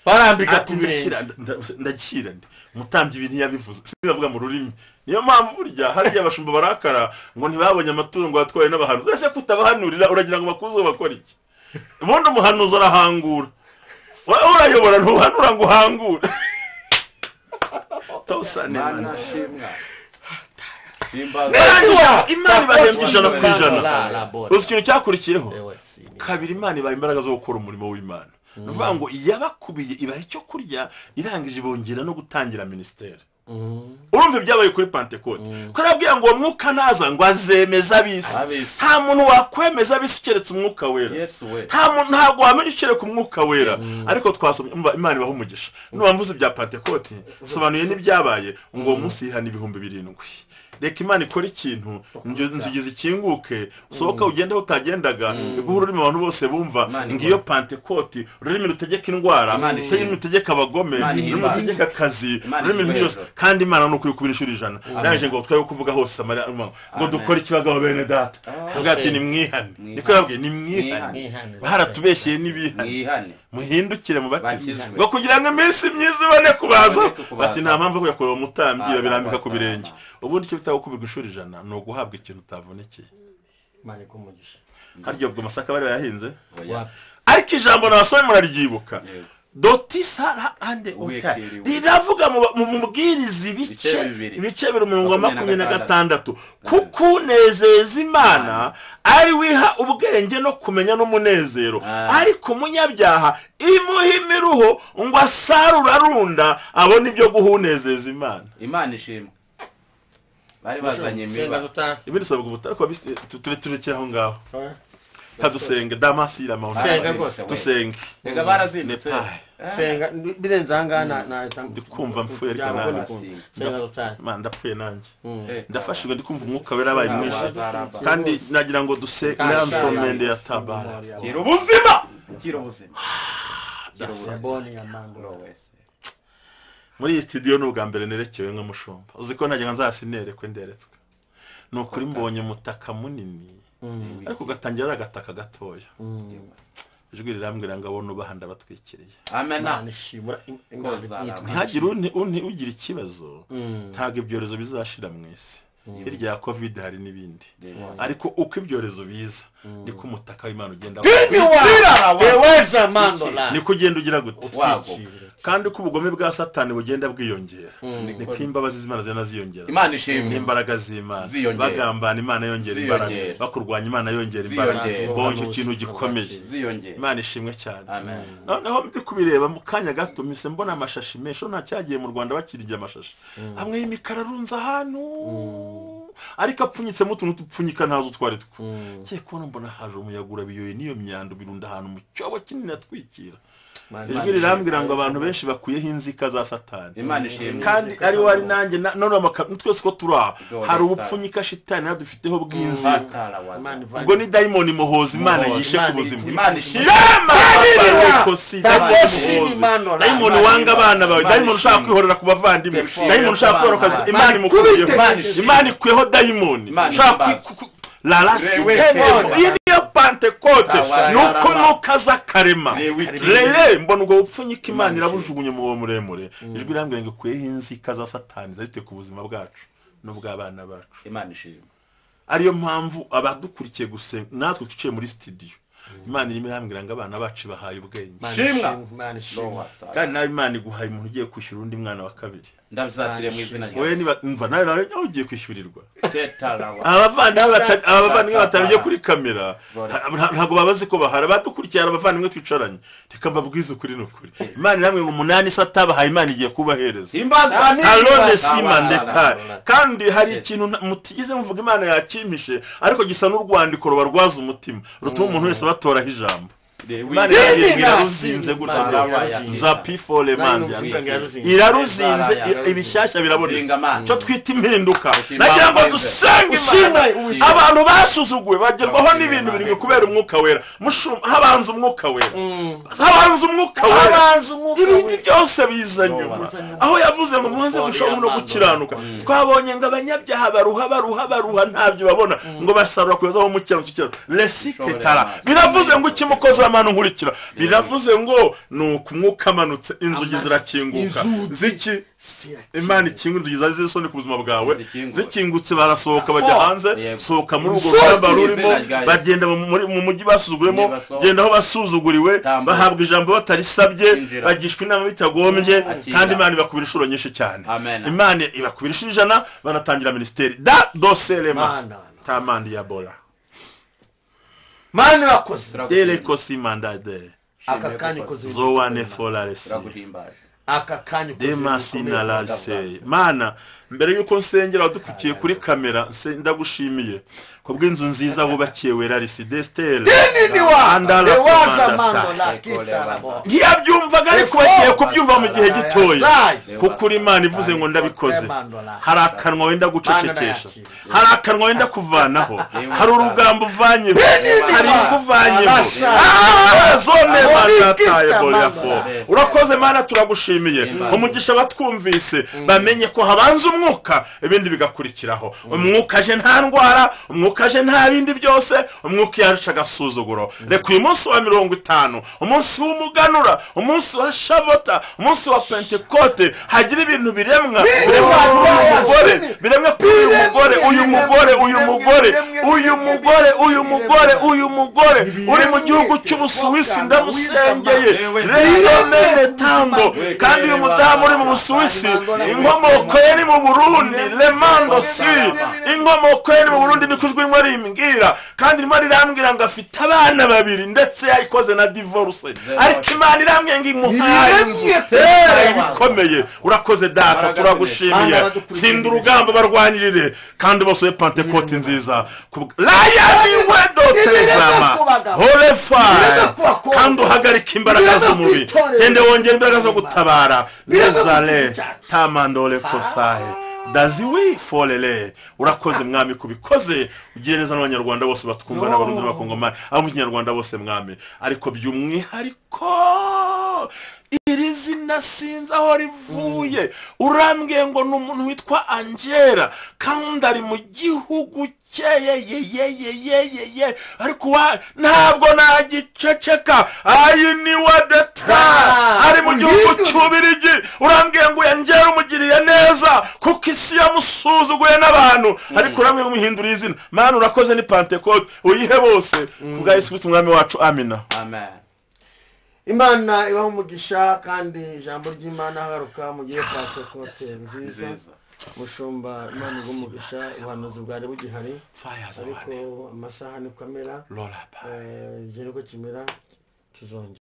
B: barambika ku birenge.
A: Ndakira ndi umutambyi ibintu yabivuze sinavuga mu rurimi. Niyo mpamvu burya hari igihe abashumba barakara ngo ntibabonye amatungo batwaye n'abahanuzi. Ese kutabahanurira uragira ngo bakuze bakora iki? Ubundi umuhanuzi arahangura, urayobora ntuhanura ngo uhangure. Tosane Imana ibahembye 100%. Uzi ikintu cyakurikiyeho? Kabiri, Imana ibaha imbaraga zo gukora umurimo w'Imana. Nuvuga ngo yabakubiye ibaha icyo kurya, irangije bongera no gutangira ministeri. Urumva ibyabaye kuri Pentecote. Ko arabwira ngo umwuka naza ngo azemeza abisi. Nta muntu wakwemeza abisi keretse umwuka wera. Nta muntu ntabwo wamenya kereka umwuka wera. Ariko twasomye Imana ibaha umugisha. Nuwamvuze ibya Pentecote sobanuye n'ibyabaye ngo uwo munsi yihana 7,000. Reka Imana ikora ikintu, inzugi zikinguke, usohoka ugende aho utagendaga, iguha ururimi abantu bose bumva. Ngiyo Pentecote, ururimi rutegeka indwara, ururimi rutegeka abagome, ururimi rutegeka akazi, ururimi byose. Kandi Imana ni ukuri kubira inshuro 100. Naje ngo twaye kuvuga hose Samariya ngo dukore ikibagaho bene data. Avuga ati nimwihane. Niko yabwiye nimwihane. Baratubeshyeye n'ibihane. Muhindukire mubatizwe ngo kugira ngo iminsi myiza ibone kubaza. Bati nta mpamvu yo kureba umutambyi babirambika ku birenge. Ubundi icyo bita gukubirwa inshuro 100 ni uguhabwa ikintu utavunikiye.
B: Imana ikumugisha.
A: Harya ubwo masaka bari bayahinze? Ariko ijambo nabasomye muraryibuka. Dotisa ande uta riravuga mu mubwiriza ibice bibiri umurongo wa 26 kuko unezeza Imana ari wiha ubwenge no kumenya n'umunezero, ariko umunyabyaha imuha imiruho ngo asarura arunda abone ibyo guhunezeza Imana.
D: Imana ishimwe. Bari bazanye imiba
A: ibindi sabwa ubutako turekera aho ngaho. Kadusenge damasira mauna. Tusenge.
D: Ega barazindutse.
B: Senga birenze aha na
A: ndikumva mfuye ariko nanjye. Senga ndapfuye nanjye. Ndafashijwe ndikumva umwuka wera abaye mwinshi. Kandi nagira ngo duse nansomende ya tabara.
D: Kira ubuzima. Kira ubuzima.
A: Muri iyi studio n'ubwa mbere nerekewe nka mushumba. Uzi ko najya nzasinerekwe nderetswe. Nukuri mbonye umutaka munini. Ariko gatangira ari agataka gatoya. Ijwi rirambwira ngo abone ubaha ndabatwikiriye.
D: Amen.
A: Ntihagire ugira ikibazo, ntabwo ibyorezo bizashira mu isi. Hirya ya Covid hari n'ibindi. Ariko uko ibyorezo biza niko umutaka w'Imana ugenda niko ugenda ugira gute. Kandi uko ubugome bwa Satani bugenda bwiyongera niko imbabazi z'Imana zigenda ziyongera.
D: Imana ishimwe.
A: N'imbaraga z'Imana bagambana Imana yongera imbaraga, bakurwanya Imana yongera imbaraga. Bonye ikintu gikomeye. Imana ishimwe cyane. Noneho ndi kubireba mu kanya gato mise mbona amashashi menshi nta cyagiye mu Rwanda bakirya amashashi amwe y'imikara arunze ahantu ariko apfunyitsemo utuntu tupfunyika ntazo twari two. Ngiye kubona mbona haje umuyaga biyoye n'iyo myanda birunda ahantu mu cyobo kinini atwikira. Ijwi rirambwira ngo abantu benshi bakuyeho inzika za Satani. Kandi ari wari nanjye none twese ko turi aha hari ubupfunyika shitani nadufiteho bw'inzika. Ubwo ni dayimoni muhoza Imana yishe ku buzima. Dayimoni wanga abana bawe, dayimoni ushaka kwihorera ku bavandimwe, dayimoni ushaka kwihorera ku Imana imukuyeho. Imana ikuyeho dayimoni ushaka la la iyo Pentecote nuko mwuka zakarema rere mbona ubwo bupfunyika Imana irabujugunye mu muremure. Ijwi rirambwira ngo kuyeho inzika za Satani zarite ku buzima bwacu n'ubw'abana bacu.
D: Imana ishimwe.
A: Ariyo mpamvu abadukurikiye gusenga natwe twicaye muri studio Imana irimo irambwira ngo abana bacu bahaye ubwenge.
D: Shimwa.
A: Kandi nawe Imana iguhaye umuntu ugiye kwishyura undi mwana wa kabiri.
D: Ndabizasire mu izina rya
A: Oya, niba mva nawe ugiye kwishyurirwa. Abavandimwe batangiye kuri kamera ntabwo babazi ko bahara, badukurikiye abavandimwe twicaranye. Reka mbabwize ukuri n'ukuri, Imana namwe ngo 8 se atabahaye, Imana igiye kubahereza. Alone simandeka. Kandi hari ikintu mutigeze muvuga Imana yakimpishe, ariko gisa n'urwandiko rubarwaza umutima, rutuma umuntu wese batoraho ijambo. Imana iraruzinze gutya zapi fole manda, iraruzinze, ibishyashya biraboneka, cyo twita impinduka. Nagira ngo dusenge Imana. Abantu basuzuguwe bagerwaho n'ibintu birindwi kubera umwuka wera. Habanza umwuka wera, habanza umwuka wera, ibindi byose biza nyuma. Aho yavuze ngo muze gushobora no gukiranuka, twabonye ngo abanyabyaha baruha baruha baruha ntabyo babona, ngo basarura kugeza aho mukirano lesiketara. Biravuze ngo ikimukoza amano nkurikira, biravuze ngo nuko umwuka amanutse inzugi zirakinguka. Ziki Imana ikinga inzugi zari zisoni ku buzima bwawe, zikingutse barasohoka bajya hanze, sohoka muri urwo rugamba rurimo, bagenda mu mujyi basuzuguremo, genda aho basuzuguriwe, bahabwa ijambo batarisabye, bagishwa inama bitagombye, kandi Imana ibakubira inshuro nyinshi cyane. Imana ibakubira inshuro 100, banatangira ministeri da doselema tamandi ya bola.
B: Mana urakoze.
A: Telekosi mandade.
B: Aka kanya ukoze.
A: Zowane folaresi.
B: Aka kanya ukoze.
A: Demasina lalse. Mana, mbere yuko nsengera wadukukiye kuri kamera, ndagushimiye kubw'inzu nziza wubakiye werarisi Destel. Ntiyabyumvaga ariko bagiye kubyumva mu gihe gitoya, kuko uri Imana ivuze ngo ndabikoze. Hari akanwa wenda gucecekesha, hari akanwa wenda kuvanaho, hari urugambo uvanyeho, hari ijwi uvanyeho. Zone mandataye boliafo. Urakoze Mana, turagushimiye. Umugisha batwumvise bamenye ko habanza umwuka, ibindi bigakurikiraho. Umwuka aje nta ndwara, umwuka aje nta bindi byose, umwuka yaca agasuzuguro. Reka uyu munsi wa 50, umunsi w'umuganura, umunsi wa Shavota, umunsi wa Pentekote, hagira ibintu biremwa, biremwa kuri uyu mugore, uyu mugore, uyu mugore, uyu mugore, uyu mugore, uyu mugore uri mu gihugu cy'Ubusuwisi, ndamusengeye resomere tambo. Kandi uyu mudamu uri mu Busuwisi, inkomoko ye ni mu Burundi, lemando si inkomoko ye ni mu Burundi, niko ijwi rimwe rimbwira. Kandi rimwe rirambwira ngo afite abana babiri, ndetse yayikoze na divorce, ariko Imana irambwiye ngo imuhaye inzu ibikomeye. Urakoze Data, turagushimiye. Tsinda urugamba barwanirire, kandi bose we Pentekote nziza kandi uhagarika imbaraga z'umubi, gende wongera imbaraga zo gutabara. Nezale tamandole kosahe daziwi folele. Urakoze Mwami kubikoze, ugire neza n'abanyarwanda bose batwumva, n'abarundi n'abakongomani, abo mu kinyarwanda bose Mwami, ariko by'umwihariko iri zina sinzi aho rivuye. Urambwiye ngo ni umuntu witwa Angela, kandi ari mu gihugu cye, ariko ntabwo nagiceceka. Ayi ni wa data ari mu gihugu cy'Ubirigi. Urambwiye ngo Angela umugiriye neza, kuko isi yamusuzuguye n'abantu, ariko urambwiye ngo umuhindure izina. Mana urakoze, ni Pentekote uyihe bose kubwa Yesu Kristo Umwami wacu. Amina.
D: Amen.
B: Imana ibaha umugisha, kandi ijambo ry'Imana hagaruka mu gihe Pentekote nziza. Mushumba, Imana ibaha umugisha, ubuhanuzi bwari bugihari, ariko amasaha ni kamera, igihe niko kimera, tuzongera.